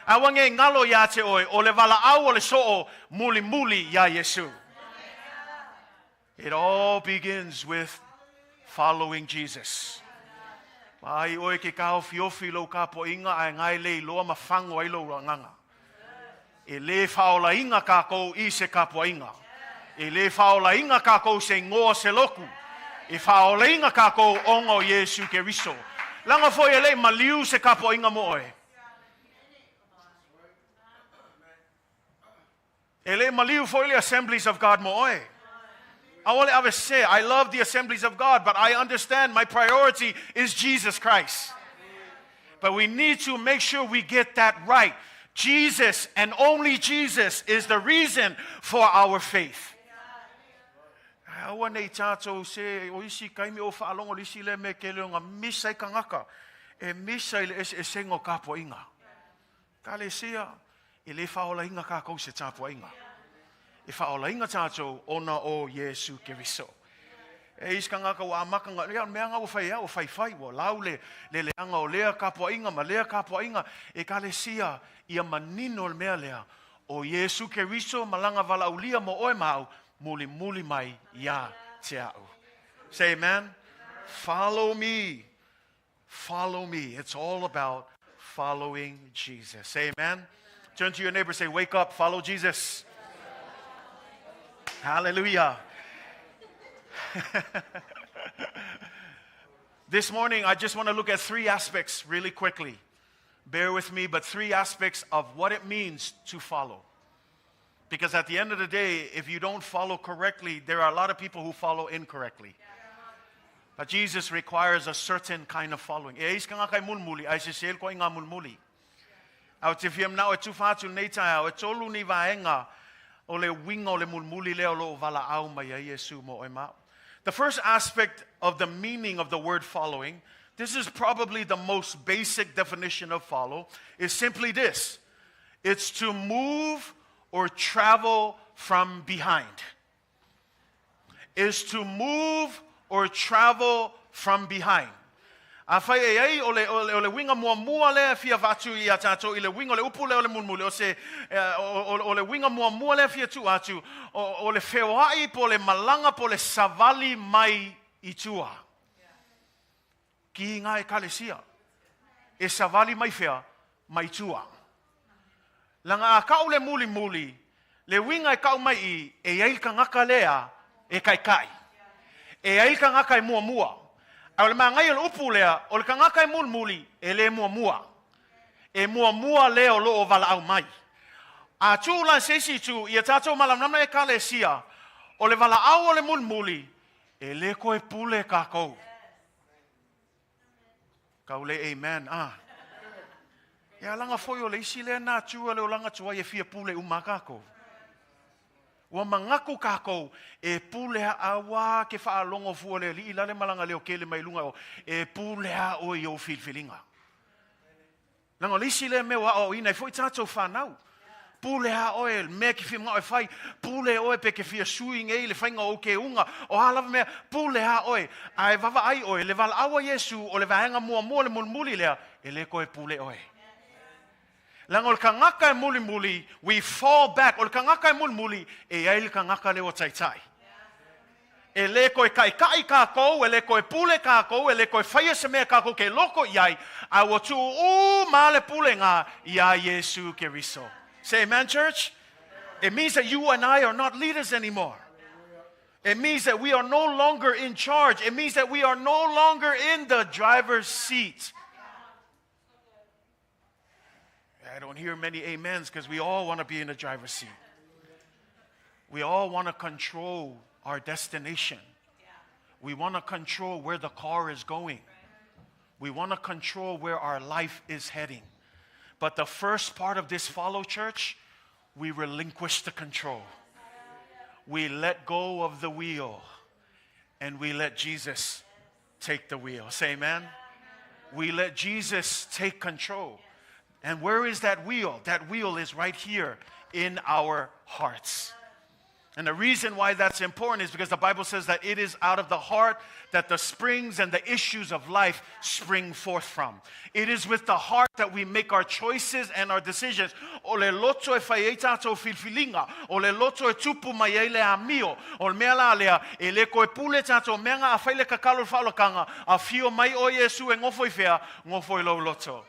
Aua nei galo iā te oe, o le valaau o le soo mulimuli iā Iesu. It all begins with following Jesus. Vaai oe ke kāofiofi i lou kapoaiga ae gae le iloa ma fago ai lou agaga. E lē faaolaina kākou i se kapoaiga. E lē faaolaina kākou se igoa se lotu. E faaolaina kākou ona o Iesu Keriso. Leaga foi e leʻi maliu se kapoaiga mo oe. E le maliu foi le Assemblies of God mo oe. Aua le ave sese, I love the Assemblies of God, but I understand my priority is Jesus Christ. But we need to make sure we get that right. Jesus and only Jesus is the reason for our faith. Aua nei tātou se o isi kaimi o whaalongo le isi le me ke leonga misa i kangaka e misa i le ese esenga o kapoaiga. Ekalesia, e lē faaolaina kākou i se tapuaiga. E faaolaina tātou ona o Iesu Keriso. E isi tagata ua amata na, ia, o le mea lena ua fai e au, ua faifai, ua lau le, le leaga o lea tapuaiga ma lea tapuaiga. Ekalesia, ia manino le mea lea, o Iesu Keriso ma Lana valaaulia mo oe ma au, mulimuli mai ia te a'u. Say amen. Follow me. Follow me. It's all about following Jesus. Say amen. Turn to your neighbor, say, Wake up, follow Jesus. Hallelujah. This morning, I just want to look at three aspects really quickly. Bear with me, but three aspects of what it means to follow. Because at the end of the day, if you don't follow correctly, there are a lot of people who follow incorrectly. But Jesus requires a certain kind of following. E isi tagata e mulimuli, ae sese le ituaiga mulimuli. Ae ou te fia manao e tufa atu lenei taeao, e tolu ni vaega o le uiga o le mulimuli lea o lo o valaau mai ai Iesu mo oe ma au. The first aspect of the meaning of the word following, this is probably the most basic definition of follow, is simply this. It's to move or travel from behind. Is to move or travel from behind. Afai e ai o le, o le, o le uiga muamua lea e fia avatu ia tatou i le uiga o le upu lea o le mulimuli, o se, o, o, o le uiga muamua lea e fia tuu atu, o, o le feoai po o le malaga po o le savali mai i tua. Ki ngā ekalesia. E savali mai whea, mai tua. Leaga a kau le mulimuli, le uiga e kau mai i, e i ai le tagata lea e kaikai. E i ai le tagata e muamua. A o le magaia o le upu lea, o le tagata e mulimuli, e le muamua. E muamua lea o lo o valaau mai. A tuu la i se isi itu, ia tatou malamalama ekalesia, o le valaau o le mulimuli, e le toe pule kakou. Kau le amen, ah. E alaga foi o le isi lea nature le olaga tuai e fia pule uma kākou. Ua manatu kākou e pule a auā ke faalogo fua le alii la le malaga leo kele mai luga o e pule a oe i ou filifiliga. Leaga o le isi lea mea ua aoaoina ai foi tatou fanau. Pule a oe, le mea ke fia manao e fai, pule oe pe ke fia sui nei le faiga o ou keuga, o a lava mea, pule a oe. Ae vaavaai oe, le valaau a Iesu, o le vaega muamua, le mulimuli lea, e le toe pule oe. Leaga o le tagata e mulimuli, we fall back, o le tagata e mulimuli, e i ai le tagata lea ua taitai. E lē toe kaʻikaʻi kākou, e lē toe pule kākou, e lē toe faia se mea kākou ke loko i ai, a ua tuu uma le pulega iā Iesū Keriso. Say amen, church. It means that you and I are not leaders anymore. It means that we are no longer in charge. It means that we are no longer in the driver's seat. I don't hear many amens because we all want to be in the driver's seat. We all want to control our destination. We want to control where the car is going. We want to control where our life is heading. But the first part of this follow church, we relinquish the control. We let go of the wheel and we let Jesus take the wheel. Say amen. We let Jesus take control. And where is that wheel? That wheel is right here in our hearts. And the reason why that's important is because the Bible says that it is out of the heart that the springs and the issues of life spring forth from. It is with the heart that we make our choices and our decisions. O le loto e fai ai tātou filifiliga. O le loto e tupu mai ai le amio. O le mea la lea, e le koe pule tātou mea ngā a whai le kakalo le whaolakanga, afio mai o Iesu e ngofo i whea, ngofo i lou loto.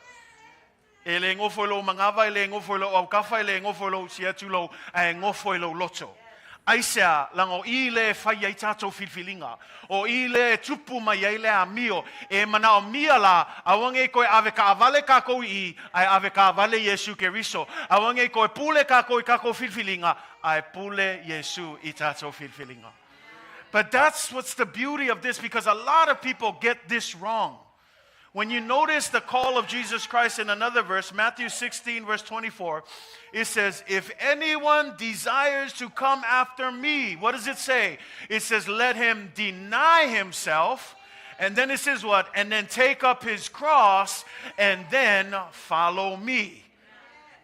E le gofo i lou manava, e le gofo i lou aukafa, e le gofo i lou siatulou, ae gofo i lou loto. Aisea, leaga o i lea e fai ai tātou filifiliga. O i lea e tupu mai ai le amio. E manaomia la, aua nei toe avekaavale kākou i i, ae avekaavale Iesu Keriso. Aua nei toe pule kākou i kākou filifiliga, ae pule Iesu i tātou filifiliga. But that's what's the beauty of this because a lot of people get this wrong. When you notice the call of Jesus Christ in another verse, Matthew 16, verse 24, it says, If anyone desires to come after me, what does it say? It says, Let him deny himself. And then it says what? And then take up his cross and then follow me.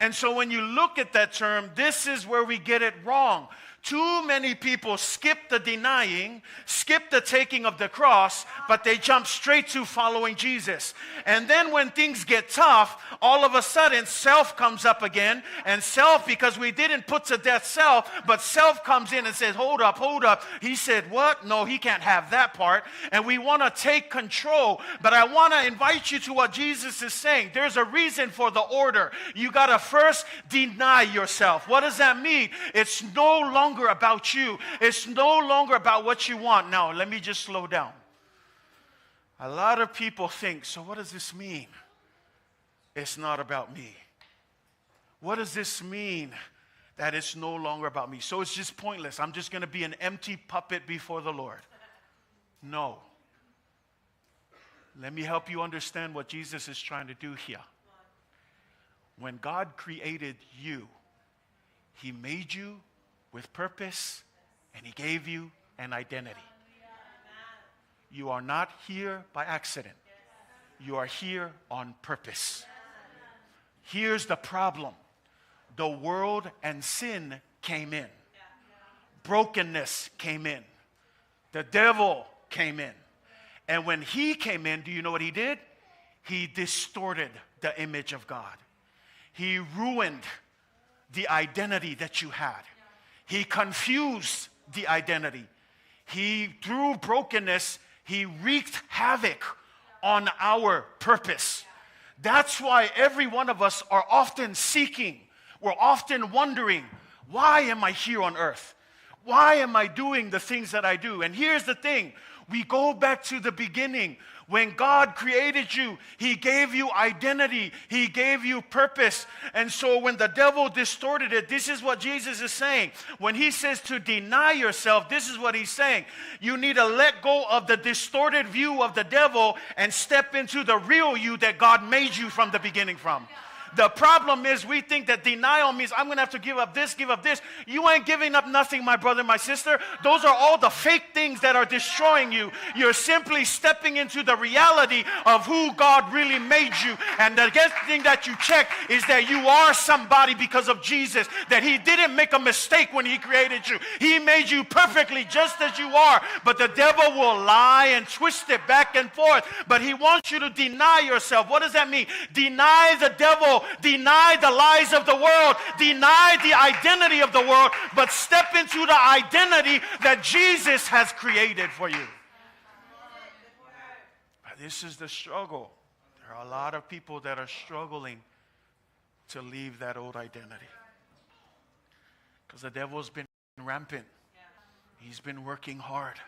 And so when you look at that term, this is where we get it wrong. Too many people skip the denying, skip the taking of the cross, but they jump straight to following Jesus. And then when things get tough, all of a sudden self comes up again. And self, because we didn't put to death self, but self comes in and says, Hold up, hold up. He said, What? No, he can't have that part. And we want to take control. But I want to invite you to what Jesus is saying. There's a reason for the order. You got to first deny yourself. What does that mean? It's no longer about you, it's no longer about what you want. Now, let me just slow down. A lot of people think, so what does this mean? It's not about me. What does this mean that it's no longer about me? So it's just pointless. I'm just going to be an empty puppet before the Lord. No. Let me help you understand what Jesus is trying to do here. When God created you, He made you with purpose and He gave you an identity. You are not here by accident, you are here on purpose. Here's the problem the world and sin came in, brokenness came in, the devil came in. And when he came in, do you know what he did? He distorted the image of God. He ruined the identity that you had. He confused the identity. He, through brokenness, he wreaked havoc on our purpose. That's why every one of us are often seeking, we're often wondering, why am I here on earth? Why am I doing the things that I do? And here's the thing we go back to the beginning. When God created you, He gave you identity, He gave you purpose. And so when the devil distorted it, this is what Jesus is saying. When He says to deny yourself, this is what He's saying. You need to let go of the distorted view of the devil and step into the real you that God made you from the beginning from. The problem is we think that denial means I'm going to have to give up this, give up this. You ain't giving up nothing, my brother, my sister. Those are all the fake things that are destroying you. You're simply stepping into the reality of who God really made you. And the thing that you check is that you are somebody because of Jesus, that He didn't make a mistake when He created you. He made you perfectly just as you are. But the devil will lie and twist it back and forth. But he wants you to deny yourself. What does that mean? Deny the devil, deny the lies of the world, deny the identity of the world, but step into the identity that Jesus has created for you. But this is the struggle. There are a lot of people that are struggling to leave that old identity because the devil's been rampant. He's been working hard.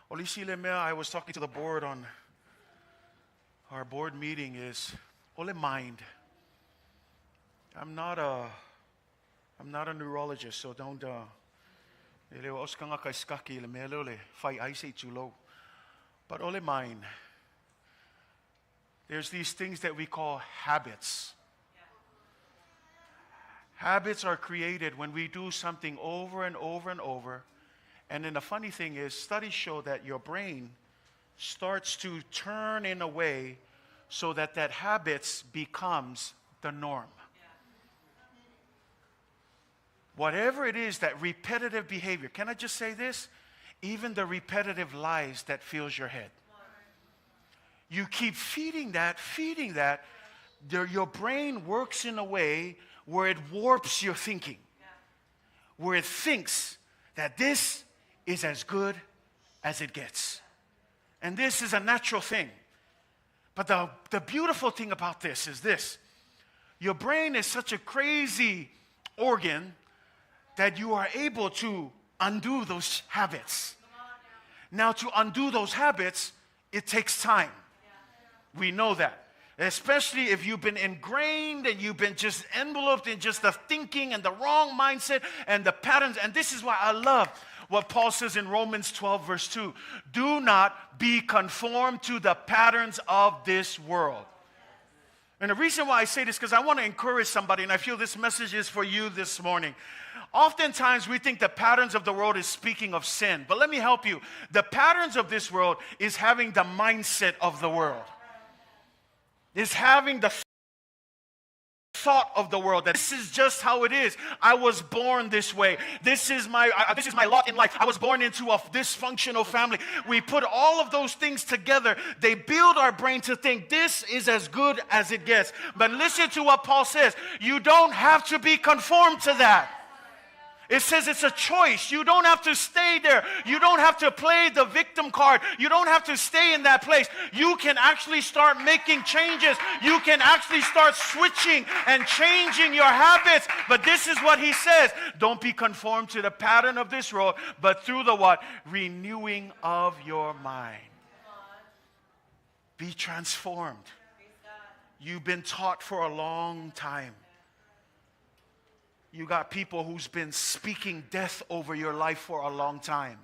O le isi le mea, I was talking to the board on our board meeting is, o le mind. I'm not a neurologist, so don't, e le o se tagata e sikaki i le mea lea o le fai ai se i tulou. But o le mind, there's these things that we call habits. Habits are created when we do something over and over and over. And then the funny thing is, studies show that your brain starts to turn in a way so that that habits becomes the norm. Whatever it is, that repetitive behavior. Can I just say this? Even the repetitive lies that fills your head. You keep feeding that, feeding that. Your brain works in a way where it warps your thinking, where it thinks that this is as good as it gets. And this is a natural thing. But the beautiful thing about this is this. Your brain is such a crazy organ that you are able to undo those habits. Now, to undo those habits, it takes time. We know that. Especially if you've been ingrained and you've been just enveloped in just the thinking and the wrong mindset and the patterns. And this is why I love what Paul says in Romans 12, verse 2. Do not be conformed to the patterns of this world. And the reason why I say this, because I want to encourage somebody, and I feel this message is for you this morning. Oftentimes we think the patterns of the world is speaking of sin. But let me help you. The patterns of this world is having the mindset of the world. Is having the thought of the world that this is just how it is. I was born this way. This is my lot in life. I was born into a dysfunctional family. We put all of those things together. They build our brain to think this is as good as it gets. But listen to what Paul says. You don't have to be conformed to that. It says it's a choice. You don't have to stay there. You don't have to play the victim card. You don't have to stay in that place. You can actually start making changes. You can actually start switching and changing your habits. But this is what he says. Don't be conformed to the pattern of this world, but through the what? Renewing of your mind. Be transformed. You've been taught for a long time. You got people who's been speaking death over your life for a long time.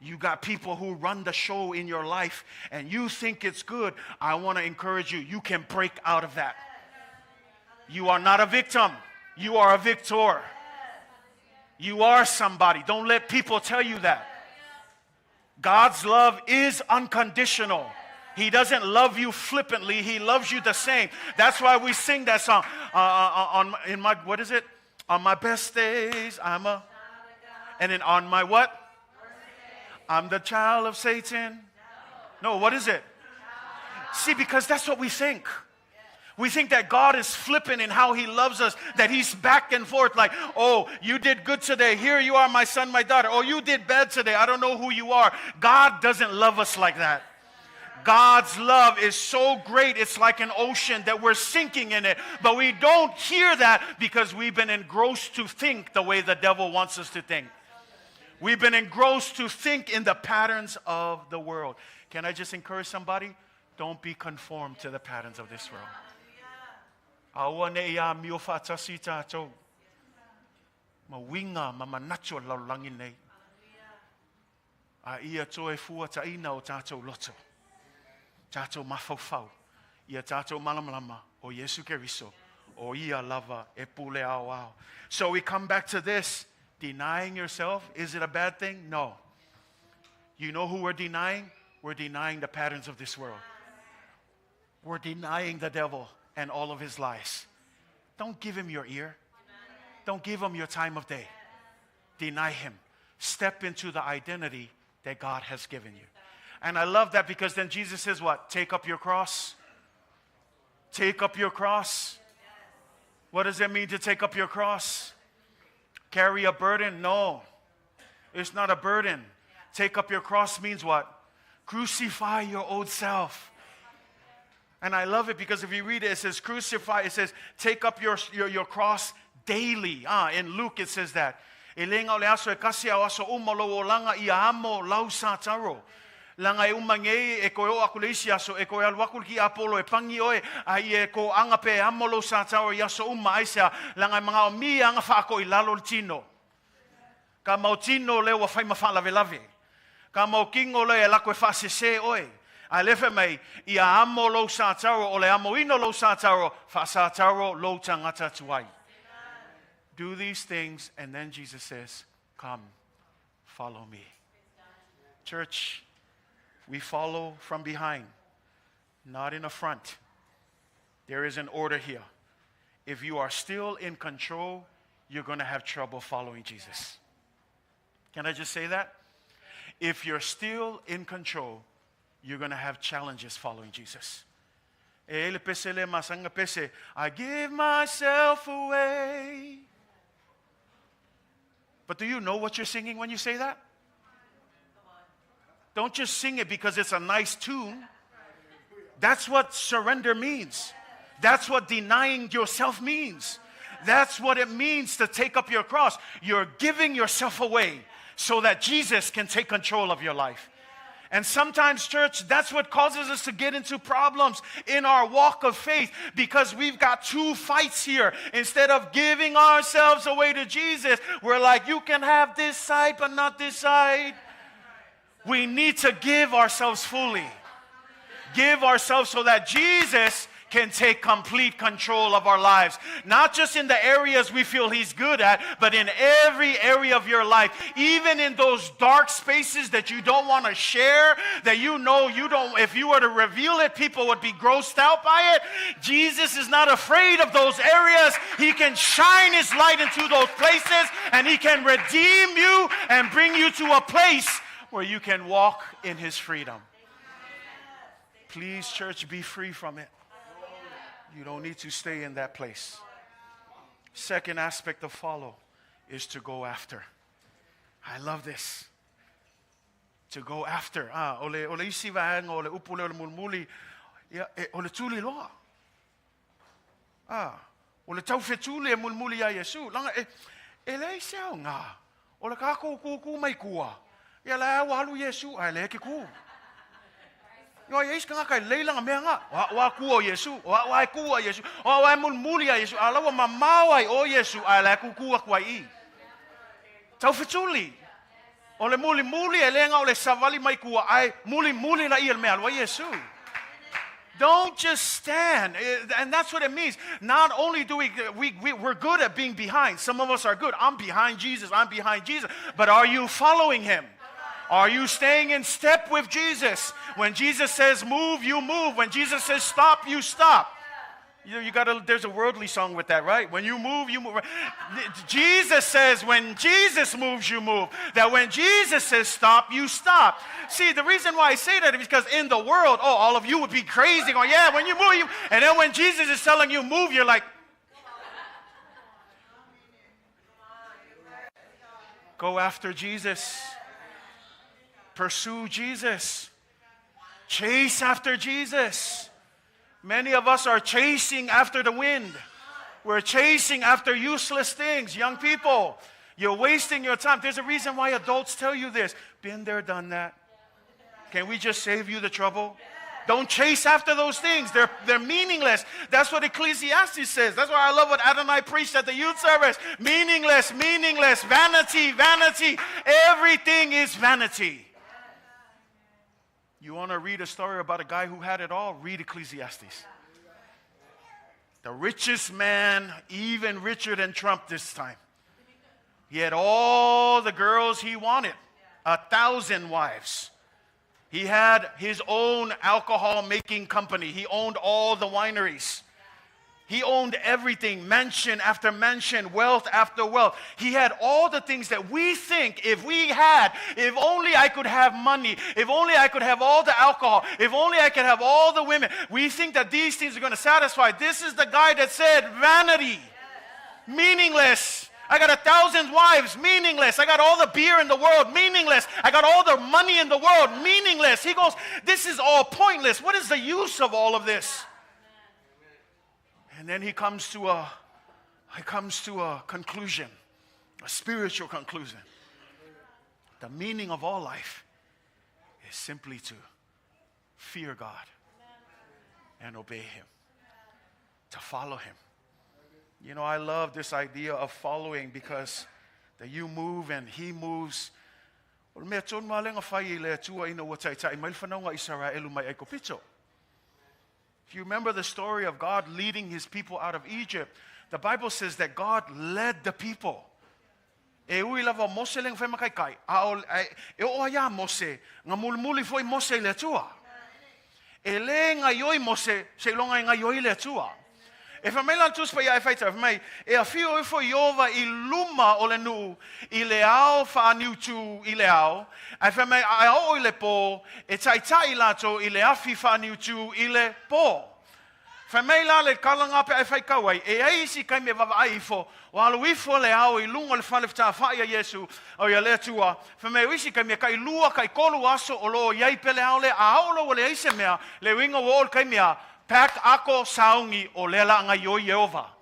You got people who run the show in your life and you think it's good. I want to encourage you. You can break out of that. You are not a victim. You are a victor. You are somebody. Don't let people tell you that. God's love is unconditional. He doesn't love you flippantly. He loves you the same. That's why we sing that song. What is it? On my best days, I'm a... And then on my what? I'm the child of Satan. No, what is it? See, because that's what we think. We think that God is flippant in how he loves us, that he's back and forth like, oh, you did good today. Here you are, my son, my daughter. Oh, you did bad today. I don't know who you are. God doesn't love us like that. God's love is so great, it's like an ocean that we're sinking in it. But we don't hear that because we've been engrossed to think the way the devil wants us to think. We've been engrossed to think in the patterns of the world. Can I just encourage somebody? Don't be conformed to the patterns of this world. Aua ne ia mio whaatasi tātou. Ma winga, ma manacho lau langi nei. A ia toe fua taina o tātou loto. Tātou mawhauwhau. Ia tātou malamalama o Yesu Keriso. O ia lava e pule ao ao. So we come back to this. Denying yourself, is it a bad thing? No. You know who we're denying? We're denying the patterns of this world. We're denying the devil and all of his lies. Don't give him your ear. Don't give him your time of day. Deny him. Step into the identity that God has given you. And I love that because then Jesus says what? Take up your cross. Take up your cross. What does it mean to take up your cross? Carry a burden? No. It's not a burden. Take up your cross means what? Crucify your old self. And I love it because if you read it, it says crucify. It says take up your cross daily. In Luke it says that. E le gao le aso e kasi ao aso uma lou olaga ia amo lau sataro. Laga e uma nei e koe o aku le isi aso e koe alu aku le ki apolo e pangi oe a i e ko anga pe amo lou sataro i aso uma aisea laga e magao mi anga faako i lalo le tino. Ka mau tino lea ua fai ma faalavelave. Ka mau kingo lea e lako e faasese oe. Ae le fai mai, ia amo lou sataro o le amoina o lou sataro, faasataro lou tagata tuai. Do these things, and then Jesus says, Come, follow me. Church, we follow from behind, not in the front. There is an order here. If you are still in control, you're going to have trouble following Jesus. Can I just say that? If you're still in control, you're going to have challenges following Jesus. E le pese le masanga pese, I give myself away. But do you know what you're singing when you say that? Don't just sing it because it's a nice tune. That's what surrender means. That's what denying yourself means. That's what it means to take up your cross. You're giving yourself away so that Jesus can take control of your life. And sometimes, church, that's what causes us to get into problems in our walk of faith because we've got two fights here. Instead of giving ourselves away to Jesus, we're like, you can have this side, but not this side. We need to give ourselves fully. Give ourselves so that Jesus can take complete control of our lives. Not just in the areas we feel He's good at, but in every area of your life. Even in those dark spaces that you don't want to share, that you know you don't, if you were to reveal it, people would be grossed out by it. Jesus is not afraid of those areas. He can shine His light into those places and He can redeem you and bring you to a place where you can walk in His freedom. Please, church, be free from it. You don't need to stay in that place. Second aspect of follow is to go after. I love this. To go after. Ah, ole, ole isi vaega o le upu lea o le mulimuli, ia, e, o le tuli loa. Ah, o le taufetuli e mulimuli iā Iesu. Laga, e, e leai se aoga. O le kākou kūkū mai kua. Ia la ua alu Iesu, ae leai ke kū. Ioa i ai se tagata e lelei lana mea na. O a'u a kū o Iesu, o a'u a e kū a Iesu, o a'u a e mulimuli iā Iesu, a la ua mamao ai o Iesu, ae la e kūkū atu ai i. Taufetuli. O le mulimuli e le na o le savali mai kua, ae mulimuli laia i le mea e alu ai Iesu. Don't just stand. And that's what it means. Not only do we, we, we, we're good at being behind. Some of us are good. I'm behind Jesus. I'm behind Jesus. But are you following him? Are you staying in step with Jesus? When Jesus says move, you move. When Jesus says stop, you stop. You know, you gotta, there's a worldly song with that, right? When you move, you move. Jesus says when Jesus moves, you move. That when Jesus says stop, you stop. See, the reason why I say that is because in the world, oh, all of you would be crazy going, yeah, when you move, you. And then when Jesus is telling you move, you're like, go after Jesus. Pursue Jesus. Chase after Jesus. Many of us are chasing after the wind. We're chasing after useless things. Young people, you're wasting your time. There's a reason why adults tell you this. Been there, done that. Can we just save you the trouble? Don't chase after those things. They're, they're meaningless. That's what Ecclesiastes says. That's why I love what Adonai preached at the youth service. Meaningless, meaningless, vanity, vanity. Everything is vanity. You want to read a story about a guy who had it all? Read Ecclesiastes. The richest man, even richer than Trump this time. He had all the girls he wanted, 1,000 wives. He had his own alcohol making company. He owned all the wineries. He owned everything, mansion after mansion, wealth after wealth. He had all the things that we think if we had, if only I could have money, if only I could have all the alcohol, if only I could have all the women. We think that these things are going to satisfy. This is the guy that said vanity, meaningless. I got 1,000 wives, meaningless. I got all the beer in the world, meaningless. I got all the money in the world, meaningless. He goes, this is all pointless. What is the use of all of this? And then he comes to a, he comes to a conclusion. A spiritual conclusion. The meaning of all life is simply to fear God and obey Him, to follow Him. You know, I love this idea of following because that you move and He moves. O le mea tonu lava lea na fai e le Atua ina ua taitai mai le fanauga a Isaraelu mai Aikupito. If you remember the story of God leading His people out of Egypt, the Bible says that God led the people. E ui lava o Mose lea na fai ma taitai, a o, e oo lava ia Mose, na mulimuli foi Mose i le Atua. E le gaioi Mose, seiloga e gaioi le Atua. E fai mai la le Tusi Paia e faitau, fai mai, E afio ifo Ieova i luma o le nuu i le ao faaniutu i le ao, ae fai mai, a oo i le po, e taitai latou i le afi faaniutu i le po. Fai mai la le kalaga pe a e faitau ai, e ai isi taimi e vavaai ifo, ua alu ifo le ao i luga o le fale fetafaai a Iesu, o ia le Atua, fai mai o isi taimi e tailua, taitolu aso o lo o i ai pea le ao lea, a oo loa ua leai se mea, le uiga ua oo i le taimi a pack ako saogi o lea la a gaioi Ieova.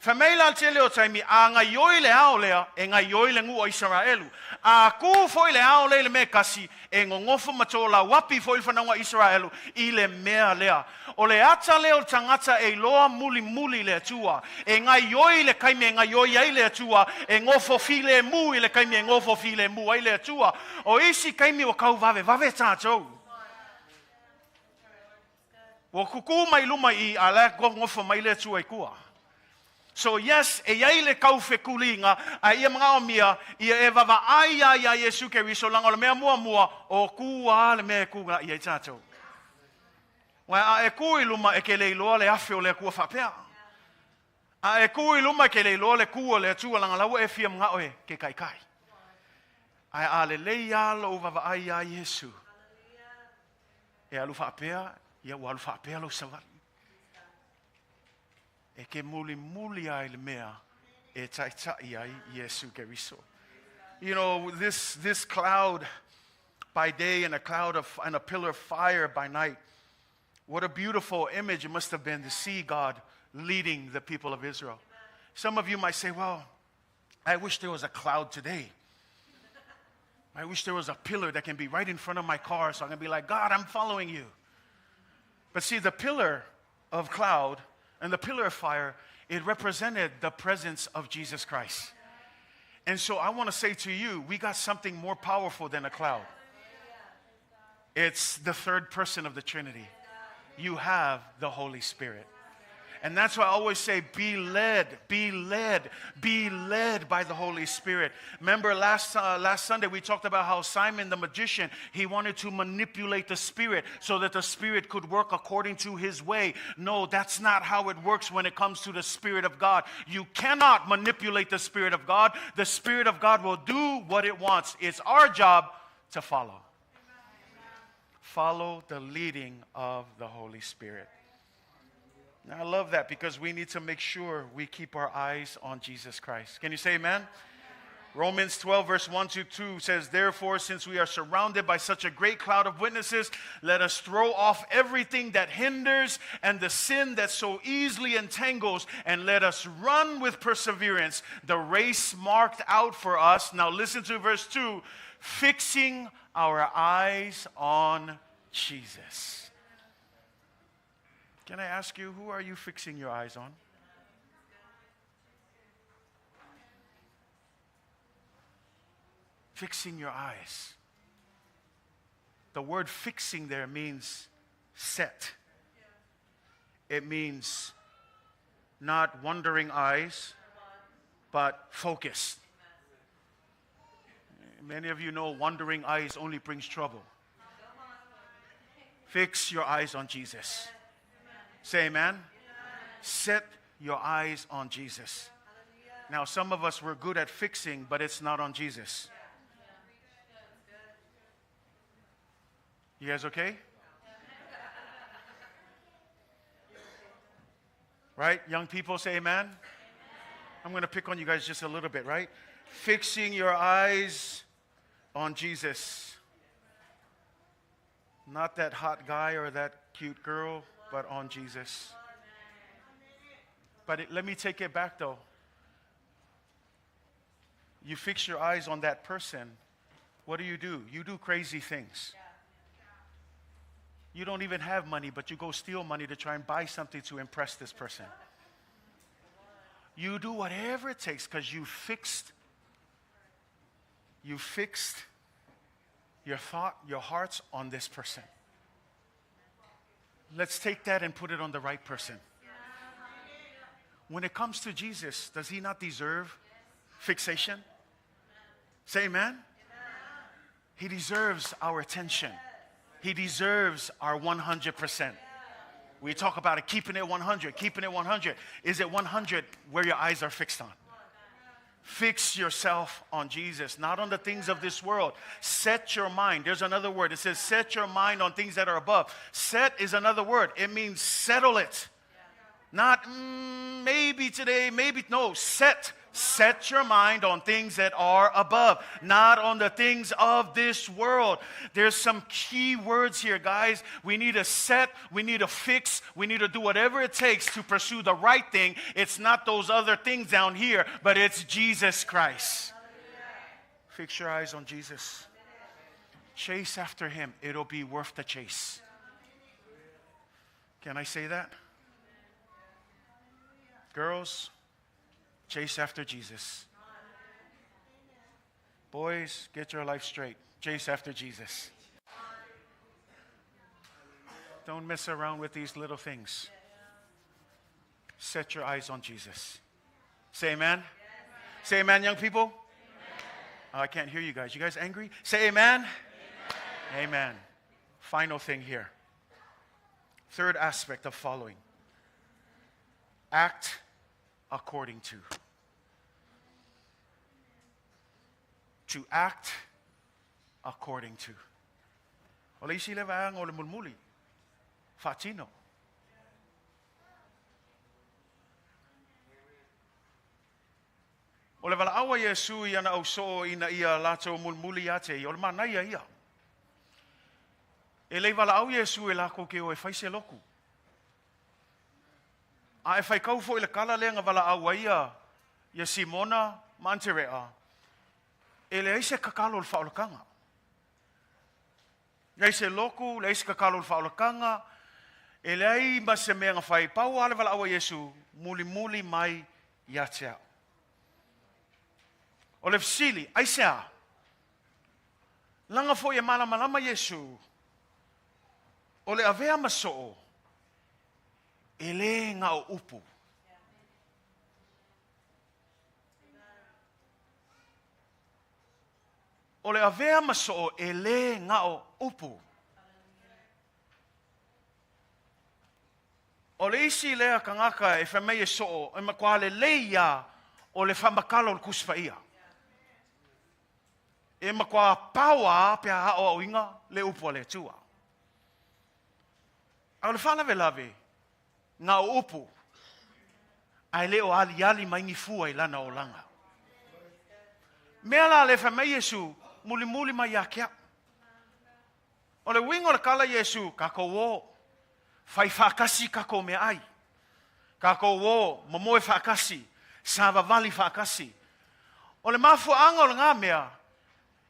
Fai mai la le tele o taimi, a gaioi le ao lea, e gaioi le nuu a Isaraelu. A kū foi le ao lea i le mea e kasi, e gogofo ma tolauapi foi le fanauga a Isaraelu i le mea lea. O le ata lea o le tagata e iloa mulimuli le Atua, e gaioi i le taimi e gaioi ai le Atua, e gofo filemu i le taimi e gofo filemu ai le Atua. O isi taimi ua tau vavevave tatou. Ua kukū mai luma i i, a la e gofo mai le Atua i tua. So yes, e i ai le kaufekuliga, ae ia manaomia, ia e vavaai lava iā Iesu Keriso, leaga o le mea muamua, o kū lava le mea e kū i ai tatou. Uaea a e kū i luma, e ke le iloa le afe o le Atua faapea. A e kū i luma, e ke le iloa le kū o le Atua, leaga la ua e fia manao e ke taitai. Ae a lelei lava lou vavaai iā Iesu, e alu faapea, ia ua alu faapea lou savali. E ke mulimuli lava i le mea e taitai ai Iesu Keriso. You know, this, this cloud by day and a cloud of, and a pillar of fire by night. What a beautiful image it must have been to see God leading the people of Israel. Some of you might say, well, I wish there was a cloud today. I wish there was a pillar that can be right in front of my car so I can be like, God, I'm following you. But see, the pillar of cloud and the pillar of fire, it represented the presence of Jesus Christ. And so I want to say to you, we got something more powerful than a cloud. It's the third person of the Trinity. You have the Holy Spirit. And that's why I always say, be led, be led, be led by the Holy Spirit. Remember last, uh, last Sunday we talked about how Simon the magician, he wanted to manipulate the Spirit so that the Spirit could work according to his way. No, that's not how it works when it comes to the Spirit of God. You cannot manipulate the Spirit of God. The Spirit of God will do what it wants. It's our job to follow. Follow the leading of the Holy Spirit. Now, I love that because we need to make sure we keep our eyes on Jesus Christ. Can you say amen? Romans 12, verse 1 to 2 says, Therefore, since we are surrounded by such a great cloud of witnesses, let us throw off everything that hinders and the sin that so easily entangles, and let us run with perseverance the race marked out for us. Now, listen to verse 2 fixing our eyes on Jesus. Can I ask you, who are you fixing your eyes on? Fixing your eyes. The word fixing there means set. It means not wandering eyes, but focused. Many of you know wandering eyes only brings trouble. Fix your eyes on Jesus. Say amen. amen. Set your eyes on Jesus. Now, some of us, we're good at fixing, but it's not on Jesus. You guys okay? Right? Young people say amen. I'm going to pick on you guys just a little bit, right? Fixing your eyes on Jesus. Not that hot guy or that cute girl, but on Jesus. But it, let me take it back though. You fix your eyes on that person, what do you do? You do crazy things. You don't even have money, but you go steal money to try and buy something to impress this person. You do whatever it takes because you fixed you fixed your thought, your hearts on this person. Let's take that and put it on the right person. When it comes to Jesus, does he not deserve fixation? Say amen. He deserves our attention. He deserves our 100%. We talk about it, keeping it 100, keeping it 100. Is it 100 where your eyes are fixed on? Fix yourself on Jesus, not on the things of this world. Set your mind. There's another word. It says, set your mind on things that are above. Set is another word. It means settle it. Not maybe today, maybe. No, set. Set your mind on things that are above, not on the things of this world. There's some key words here, guys. We need to set, we need to fix, we need to do whatever it takes to pursue the right thing. It's not those other things down here, but it's Jesus Christ. Fix your eyes on Jesus. Chase after him. It'll be worth the chase. Can I say that? Girls, chase after Jesus. Boys, get your life straight. Chase after Jesus. Don't mess around with these little things. Set your eyes on Jesus. Say amen. Yes. Say amen, young people. Amen. Oh, I can't hear you guys. You guys angry? Say amen. Amen. Amen. Final thing here. Third aspect of following. Act according to. To act according to. O le isi le vaega o le mulimuli, faatino. O le valaau a Iesu i ana ausoo ina ia latou mulimuli ia te ia, o le manaia ia. E le i valaau Iesu e lakou ke o e fai se loku. A e faikau foi i le kala lea na valaau ai ia, ia Simona ma Aterea, e leai se kakalo o le faaolataga. Leai se loku, leai se kakalo o le faaolataga, e leai ma se mea na fai, pau lava le valaau a Iesu, mulimuli mai ia te au. O le fesili, aisea? Leaga foi e malamalama Iesu, o le avea ma soo, e lē na o upu. O le avea ma soo e lē na o upu. O le isi lea tagata e fai mai e soo, e matua lelei ia o le faamatala o le Tusi Paia. E matua paoa pe a aoaoina le upu a le Atua. A o le faalavelave, na o upu, ae le o aliali mai ni fua i lana olaga. Mea la le fai mai Iesu, mulimuli mai ia te au. O le uiga o le tala Iesu, tatou o, fai faatasi tatou meaai. Tatou o, momoe faatasi, savavali faatasi. O le mafuaaga o lena mea,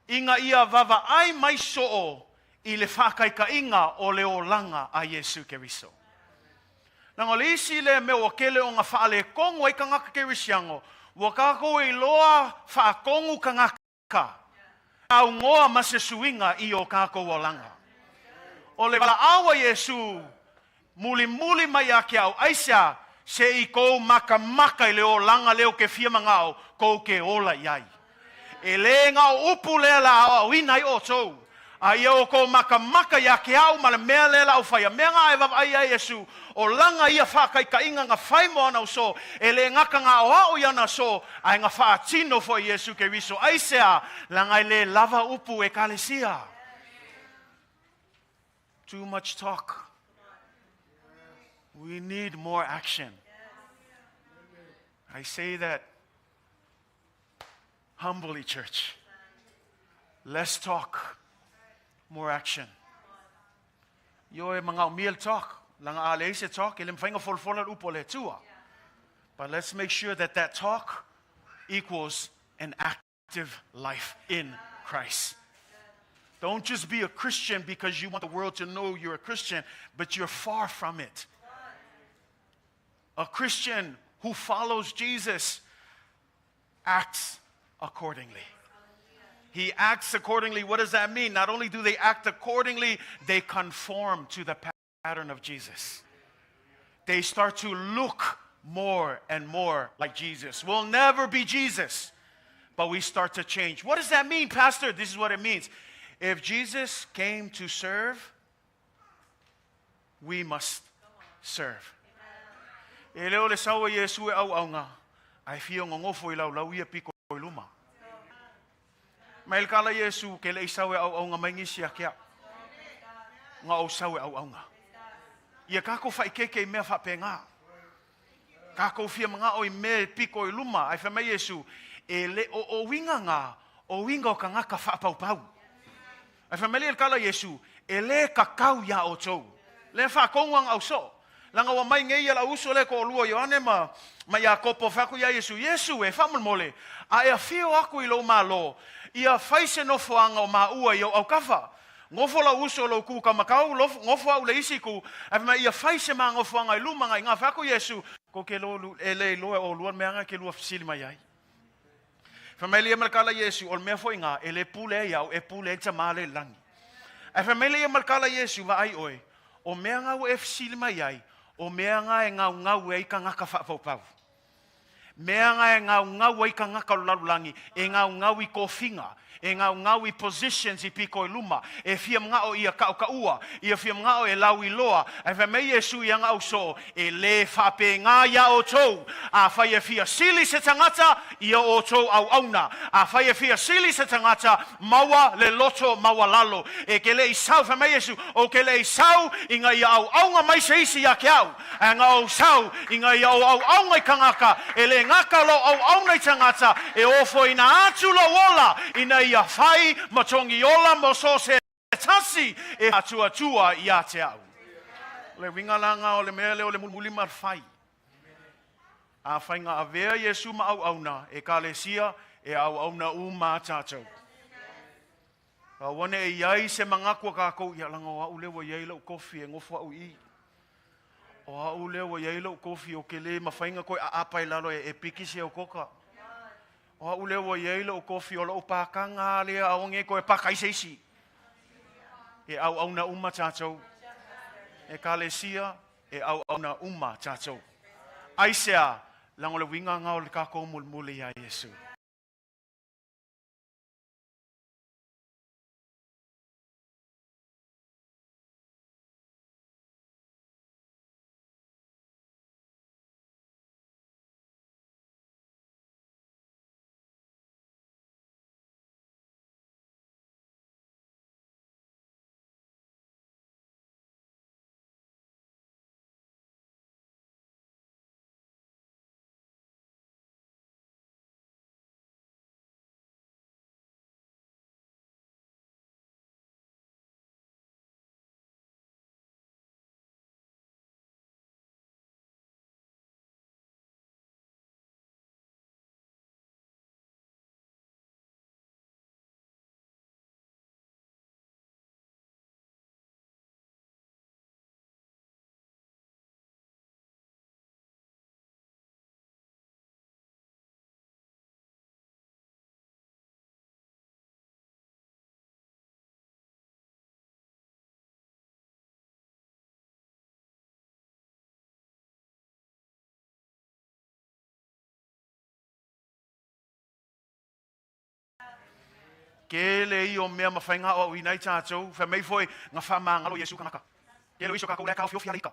ina ia vaavaai mai soo i le faataitaiga o le olaga a Iesu Keriso. Leaga o le isi lea mea ua tele ona faaletonu ai tagata kerisiano, ua tatou iloa faatonu tagata, aunoa ma se suiga i o tatou olaga. O le valaau a Iesu, mulimuli mai ia te au, aisea? Se i kou makamaka i le olaga lea ou te fia manao kou te ola i ai. E lē na o upu lea la aoaoina ai outou, a ia outou makamaka iā te au ma le mea lea la ou faia. Mea na e vaavaai ai Iesu, o lana ia faataitaiga na fai mo ana uso, e lē gata na aoao i ana aso, ae na faatino foi Iesu Keriso. Aisea? Leaga e lē lava upu Ekalesia. Too much talk. We need more action. I say that humbly, church. Less talk, more action. Ioe e manaomia le talk. Leaga a leai se talk, e le mafai ona folafola le upu a le Atua. But let's make sure that that talk equals an action. Active life in Christ. Don't just be a Christian because you want the world to know you're a Christian, but you're far from it. A Christian who follows Jesus acts accordingly. He acts accordingly. What does that mean? Not only do they act accordingly, they conform to the pattern of Jesus. They start to look more and more like Jesus. We'll never be Jesus, but we start to change. What does that mean, Pastor? This is what it means. If Jesus came to serve, we must serve. E le o le sau o Iesu e auauna, ae fia gogofo i laulau ia piko i luma. Mai le kala Iesu ke le i sau e auauna mai nisi ia ke au. Nga ou sau e auauna. Ia kākou faikeke i mea faapena. Kākou fia manaʻo i mea e piko i luma, ae fai mai Iesu, e le o o uiga na, o uiga o kanaka faapaupau. Ae fai mai le kala Iesu, e lē kakau iā ʻoutou. Lea faatonu a na soo. Laga ua mai nei ia lau uso lea toalua Ioane ma ma Iakopo fai atu iā Iesu, Iesu e, faamolemole, a e afio aku i lou Malo, ia fai se nofoaga o maua i ou aukafa. Nofo lau uso lou ku kamakau, nofo au le isi ku, ae fai mai ia fai se ma nofoaga i luma na iga. Fai atu Iesu, Ko ke lo e le iloa e olua le mea nga ke lua fesili mai ai. Fai mai le ia ma le kala Iesu, o le mea foi nga, e le pule ai au, e pule ai Tama le lagi. Ae fai mai le ia ma le kala Iesu, vaai oe, o mea nga ua e fesili mai ai, o mea nga e gaugau ai kangaka faapaupau. Mea nga e gaugau ai kangaka o le lalolagi, e gaugau i kofiga, e gaugau i positions i piko i luma, e fia manaʻo ia kaʻukaʻua, ia fia manaʻo e lauiloa, ae fai mai Iesu ia na ʻausoo, e lē faapena iā ʻoutou, afai e fia sili se tagata, ia ʻoutou ʻauʻauna, afai e fia sili se tagata, maua le loto maualalo. E ke le i sau, fai mai Iesu, o ke le i sau ina ia ʻauʻauna mai se isi ia ke au, Ae nga ou sau ina ia o auauna i kangaka, e le gaka lou auauna i tagata, e ofoina atu lou ola ina ia fai ma togi ola mo so se tasi e atuatua ia te au. O le uiga la nga o le mea lea o le mulimuli ma le fai. Afai nga avea Iesu ma auauna, Ekalesia, e auauna uma a tatou. Aua ne i ai se manatu a kākou, ia laga o aʻu lea ua i ai lou kofi e nofo aʻu i i. O aʻu lea ua i ai lou kofi o ke lē mafai ona toe ʻaʻapa i lalo e piki se okoka. O aʻu lea ua i ai lou kofi o lou pākaga a lea aua ne i toe paka i se isi. E ʻauʻauna uma tātou. Ekalesia, e ʻauʻauna uma tātou. Aisea, leaga o le uiga lena o le kākou mulimuli iā Iesu. Kele ia o mea ma faiga aoaoina ai tatou, fai mai foi na faamagalo Iesu kanaka. Kele o isi o kakou lea taofiofi ala ika.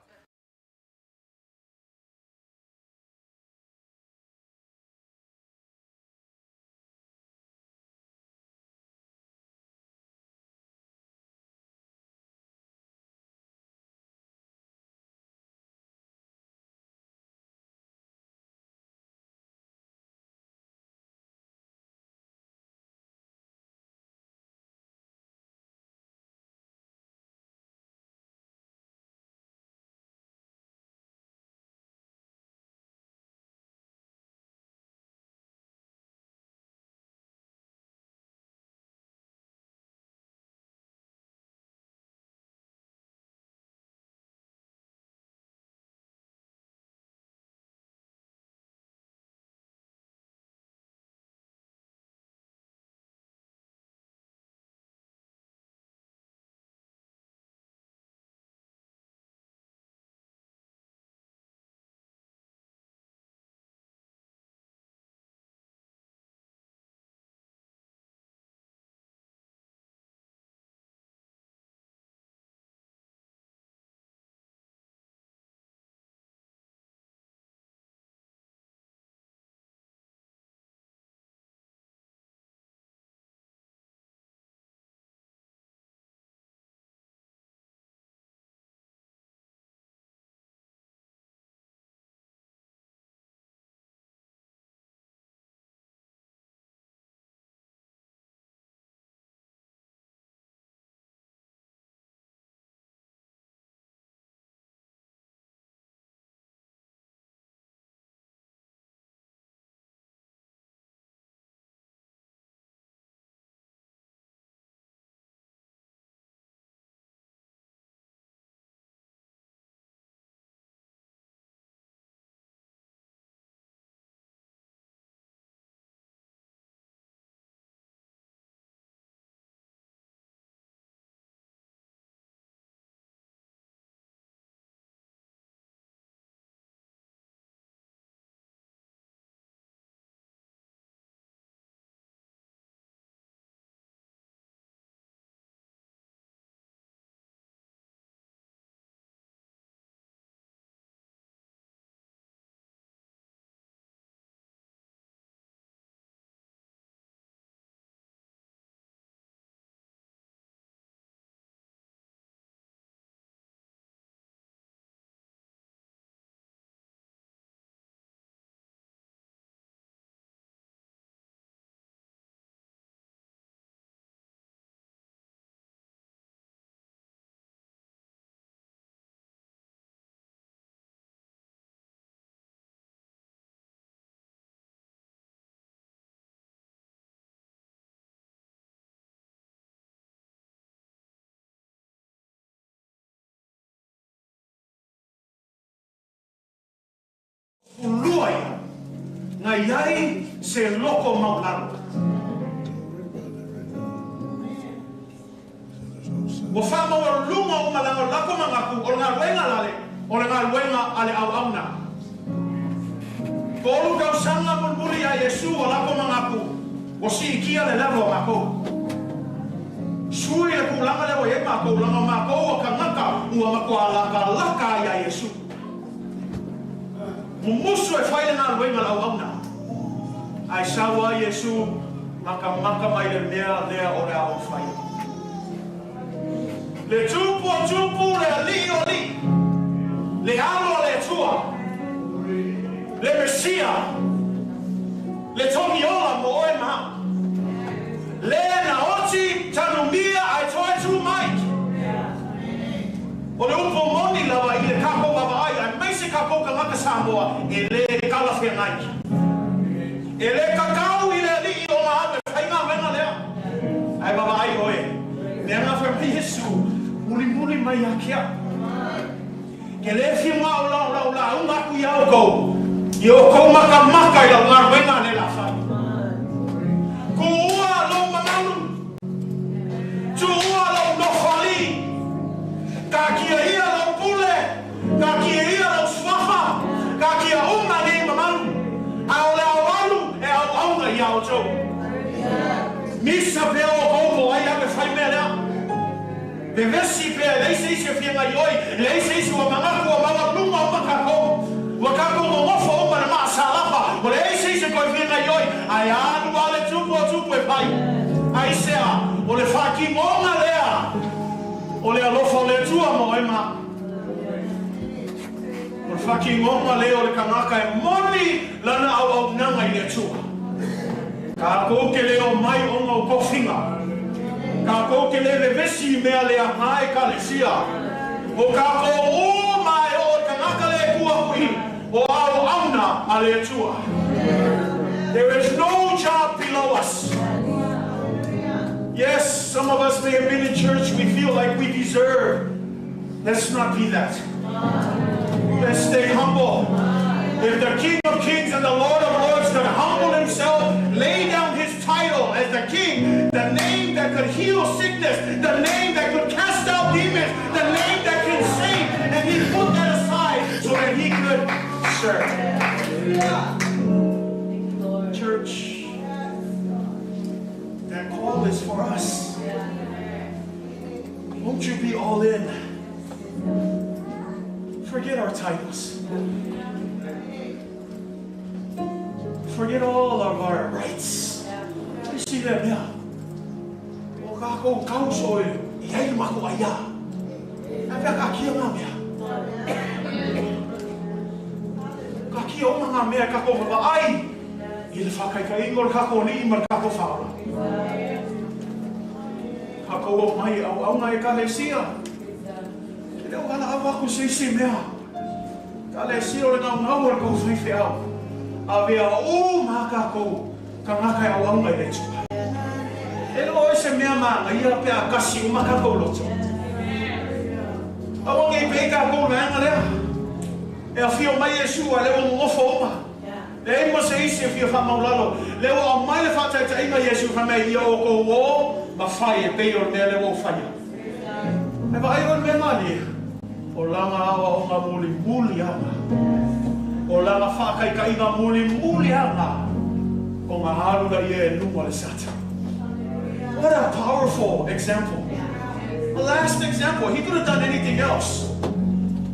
Atua ia na i ai se loko maualalo. Ua faamaualuluga uma laga o le latou manatu o le galuega la le o le galuega a le auauna. Tolu tausaga mulimuli ia Iesu o latou manatu ua siitia le level o matou. Sui le tulaga lea ua i ai matou laga o matou o tagata ua matua latalata ai ia Iesu. Mumusu e fai le galuega a le auauna. Ae sau a Iesu matamata mai le mea lea o le a ou faia. Le Tupu o Tupu, le Alii o Alii, le Alo a le Atua, le Mesia, le Togi Ola mo oe ma au, le na oti tanumia ae toe tu mai. O le upu moni lava i le tatou vaavaai aemaise tatou tagata Samoa e le talafeagai. E le tatau i le alii ona alu e fai galuega lea. Ae vaavaai oe, mea na fai mai Iesu, mulimuli mai ia te au. Ke le fiu ma o lau lau lauga aku ia outou, i outou matamata i lau galuega le la fai. Tuua lou mamalu, tuua lou nofoalii, taatia ia lou pule, taatia ia lou suafa, taatia uma nei mamalu, a o le aualu e auauna ia outou. Misa pea outou po o ai au e fai mea lea. Vevesi pea, e leai se isi e fia gaioi, e leai se isi ua manatu ua maualuluga uma tatou. Ua tatou nonofo uma i le maa salapa, ua leai se isi e toe fia gaioi, ae alu lava le tupu o tupu e fai. Aisea? O le faatinoga lea o le alofa o le Atua ma oe ma au. O le faatinoga lea o le tagata e moni lana auaunaga i le Atua. Tatou te le omai ona o tofiga. Tatou te le vevesi i mea leaga Ekalesia. O tatou uma e oo i tagata le tu aku i o auauna a le Atua. There is no job below us. Yes, some of us may have been in church, we feel like we deserve. Let's not be that. Let's stay humble. If the King of Kings and the Lord of Lords could humble himself, lay down his title as the King, the name that could heal sickness, the name that could cast out demons, the name that can save, and he put that aside so that he could serve. Church, that call is for us. Won't you be all in? Forget our titles. Forget all of our rights. You see that mea? O kākou kauso e i ai le matou aiā. Ae pea kakia ngā mea. Kakia uma ngā mea e kākou vaavaai i le whakaikainga o le kākou ali'i ma le kākou whaola. Kākou o mai auauna Ekalesia. Ke le o walaau aku se isi mea. Ekalesia o le ngaungau o le kou faifeau. Avea uma a kākou tagata e auauna i le Atua. E le o se mea manaia pe a kasi uma kākou loto. Aua nei pei kākou vaega lea. E afio mai Iesu a le ua nonofo uma. Leai ma se isi e fia faamaulalo. Lea ua aumai le faataitaiga Iesu fai mai, Ia outou o ma fai e pei o le mea lea ua ou faia. Ae vaai oe i le mea malie, o lana aoaoga mulimuli ana, o lana faataitaiga mulimuli ana, ona alu laia e luga o le sata. What a powerful example. The last example, he could have done anything else.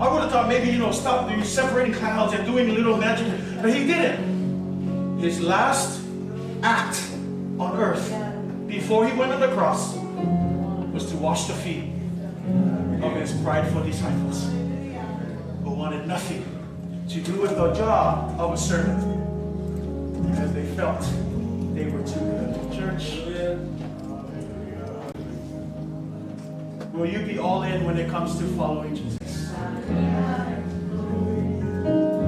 I would have thought maybe, stop separating clouds and doing little magic, but he didn't. His last act on earth before he went on the cross was to wash the feet of his prideful disciples who wanted nothing to do with the job of a servant because they felt they were too good. Church, will you be all in when it comes to following Jesus?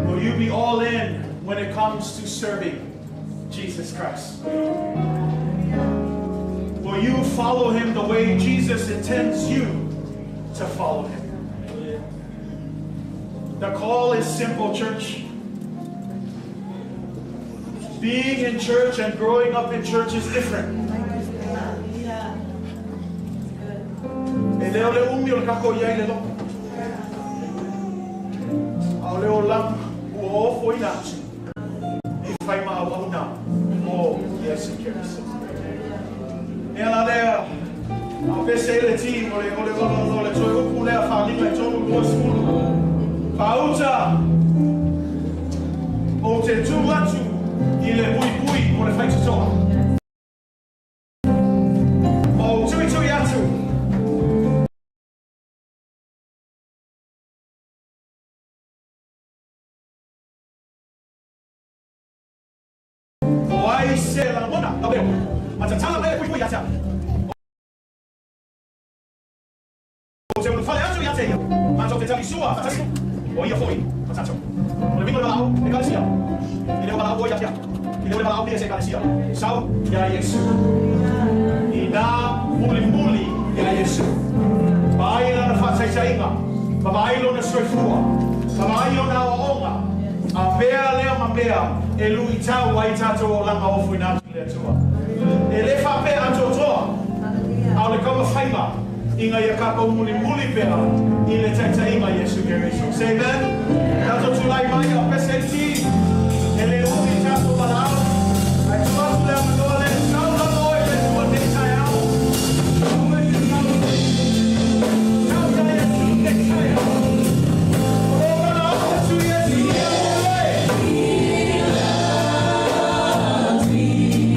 Will you be all in when it comes to serving Jesus Christ? Will you follow him the way Jesus intends you to follow him? The call is simple, church. Being in church and growing up in church is different. E le o le umi o le kako i ai le loko. A o le o langa ua ofo ina atu i whai maa wauna mo Iesu Keriso. Ea la lea, a pese le ti o le o le o le o le toe upu lea whalinga i tonu lua sefulu. Faauta o te tū atu i le pui pui o le whaititoa. Ma o tui tui atu o ai se lagona la leo. Ma tatala mai le pui pui ia te au. O te ulufale atu ia te ia. Matou te talisua faatasi o ia foi ma tatou. O le uiga o le valaau Ekalesia. E le o valaau oe ia te au. E le o le valaau pea se Ekalesia. Sau ia Iesu. Inā mulimuli ia Iesu. Vaai lana faataitaiga, ma vaai lona soifua, ma vaai ona aoaoga, a mea lea ma mea e luitau ai tatou olaga ofoina atu i le Atua. E le faapea atoatoa, a o le taumafaiga ina ia tatou mulimuli pea i le taitaiga Iesu Keriso. Say amen. Tatou tulai mai a pese i ti, e le umi tatou valaau, ae tuu atu le avanoa lea, sau lava oe le Atua nei taeao. Sau oe te sau, sau ia Iesu nei taeao. O lo valaau atu Iesu ia oe.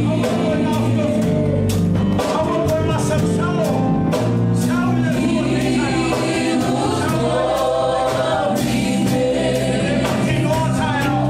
Aua toe gaofiofi, aua toe masalosalo. Sau i le Atua nei taeao. Sau oe nei taeao. E le mautinoa taeao.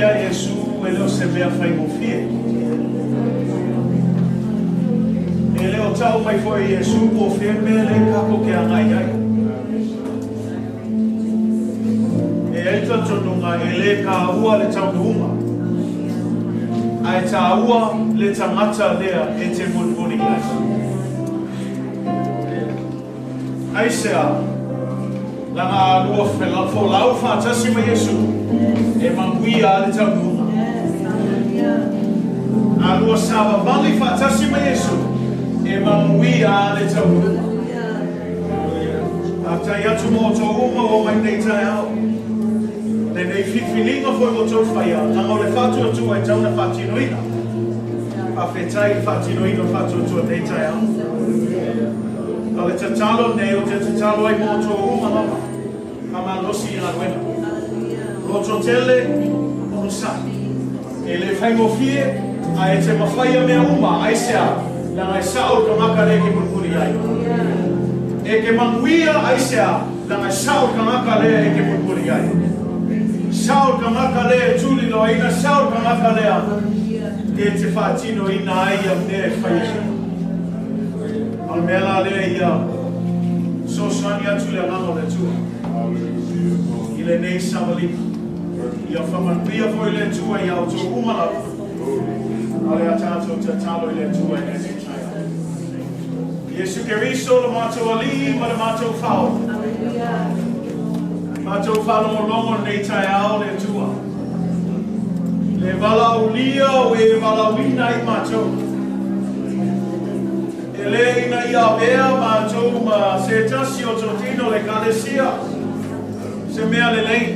ia Iesu e le o se mea faigofie. E le o tau mai foi e Iesu po o fea le mea lea tatou te agai ai. E i ai le talitonuga e le taua le taunuuga, ae taua le tagata lea e te mulimuli i ai. Aisea? Leaga a lua folau faatasi ma Iesu, e manuia lava le taunuuga. A lua savavali faatasi ma Iesu, e manuia lava le taunuuga. Faafetai atu mo outou uma ua omai nei taeao. Lenei filifiliga foi ua outou faia, leaga o le faatuatua e tatau ona faatinoina. Faafetai i le faatinoina o le faatuatua nei taeao. A o le tatalo lenei ou te tatalo ai mo outou uma lava, faamalosi i galuega. Lototele, onosai. E le faigofie, ae e te mafaia mea uma, aisea? Leaga e sao le tagata lea e te mulimuli ai. E te manuia, aisea? Leaga e sao le tagata lea e te mulimuli ai. Sao le tagata lea e tuliloaina, sao le tagata lea e te faatinoina ai ia mea e fai ai. A o le mea la lea ia fesoasoani atu le Agaga o le Atua i lenei savaliga. Ia faamanuia foi le Atua iā outou uma lava. A o le a tatou tatalo i le Atua i lenei taeao. Iesu Keriso lo matou Alii ma le matou Faaola. Matou faalogologo lenei taeao le Atua. Le valaaulia ua e valaauina ai matou. E le ina ia avea matou ma se tasi o totino o le Ekalesia, se mea lelei.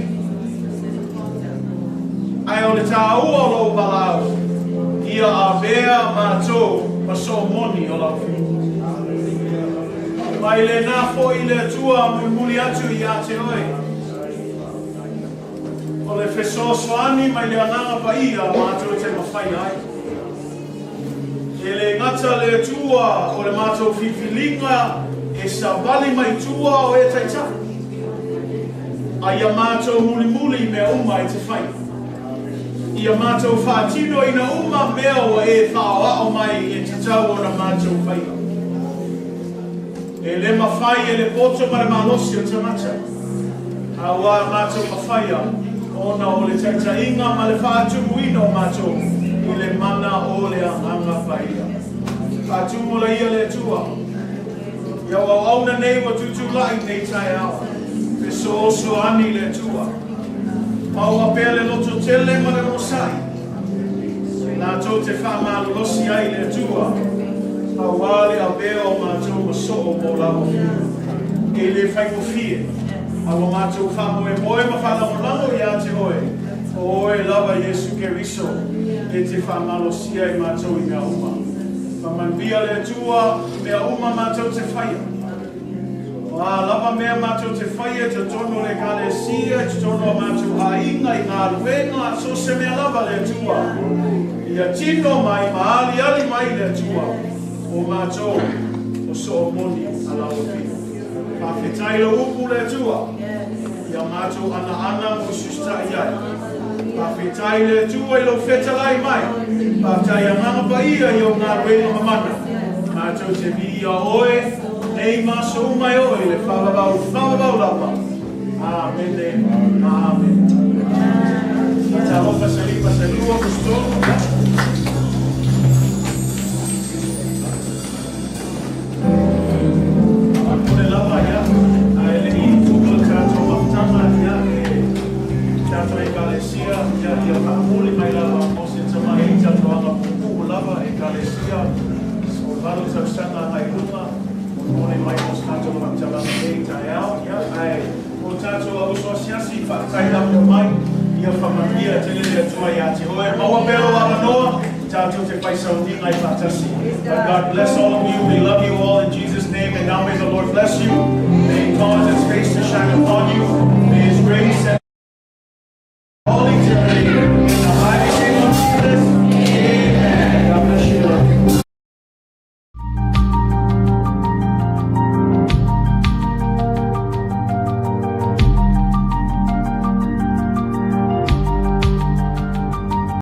Ae o le taua o lou valaau, ia avea matou ma soomoni o lau Fiu. Mai lena foi le Atua mulimuli atu ia te oe. O le fesoasoani mai le Agaga Paia matou te mafaia ai. E le gata le Atua o le matou filifiliga e savali mai tua o e taitai, a ia matou mulimuli i mea uma e te fai. Ia matou faatinoina uma mea ua e faaoao mai e tatau ona matou faia. E le mafai e le poto ma le malosi o tagata, a ua matou mafaia ona o le taitaiga ma le faatumuina o matou i le mana o le Agaga Paia. Faatumu laia le Atua i au auauna nei ua tutulai nei taeao, fesoosoani le Atua. Maua pea le lototele ma le onosai, latou te faamalolosi ai le Atua, auā le avea o matou ma soo mo lau Afioga. E le faigofie, a ua matou faamoemoe ma faalagolago iā te Oe, o Oe lava Iesu Keriso, e te faamalosia i matou i mea uma. Faamanuia le Atua i mea uma matou te faia. O a lava mea matou te faia i totonu o le Ekalesia, i totonu o matou aiga, i galuega, so o se mea lava le Atua, ia tino mai ma aliali mai le Atua o matou o soomoni a lau Afio. Faafetai lou upu le Atua, ia matou anaana mususita'i ai. Faafetai le Atua i lou fetalai mai. Faafetai Agaga Paia i ou galuega mamana. Matou te viia Oe nei ma aso uma e oo i le faavavau faavavau lava. Amene. Amene. Faatalofa se 5 se 2 po se 3. Faamolemole lava, ia, ae le i tumu le tatou mafutaga, ia, e tatou Ekalesia, ia, ia faamuli mai lava mo se tamaiti tatou aga puupuu lava, Ekalesia, o le 8 tausaga agai i luga, molimoli mai mo se tatou faamatalaga nei taeao, ia, ae mo tatou au uso asiasi, faafetai lava mai, ia faamanuia tele le Atua iā te oe, maua pea lou avanoa, tatou te fai sauniga ai faatasi. But God bless all of you. We love you all in Jesus' name. And now may the Lord bless you. May He cause His face to shine upon you. May His grace and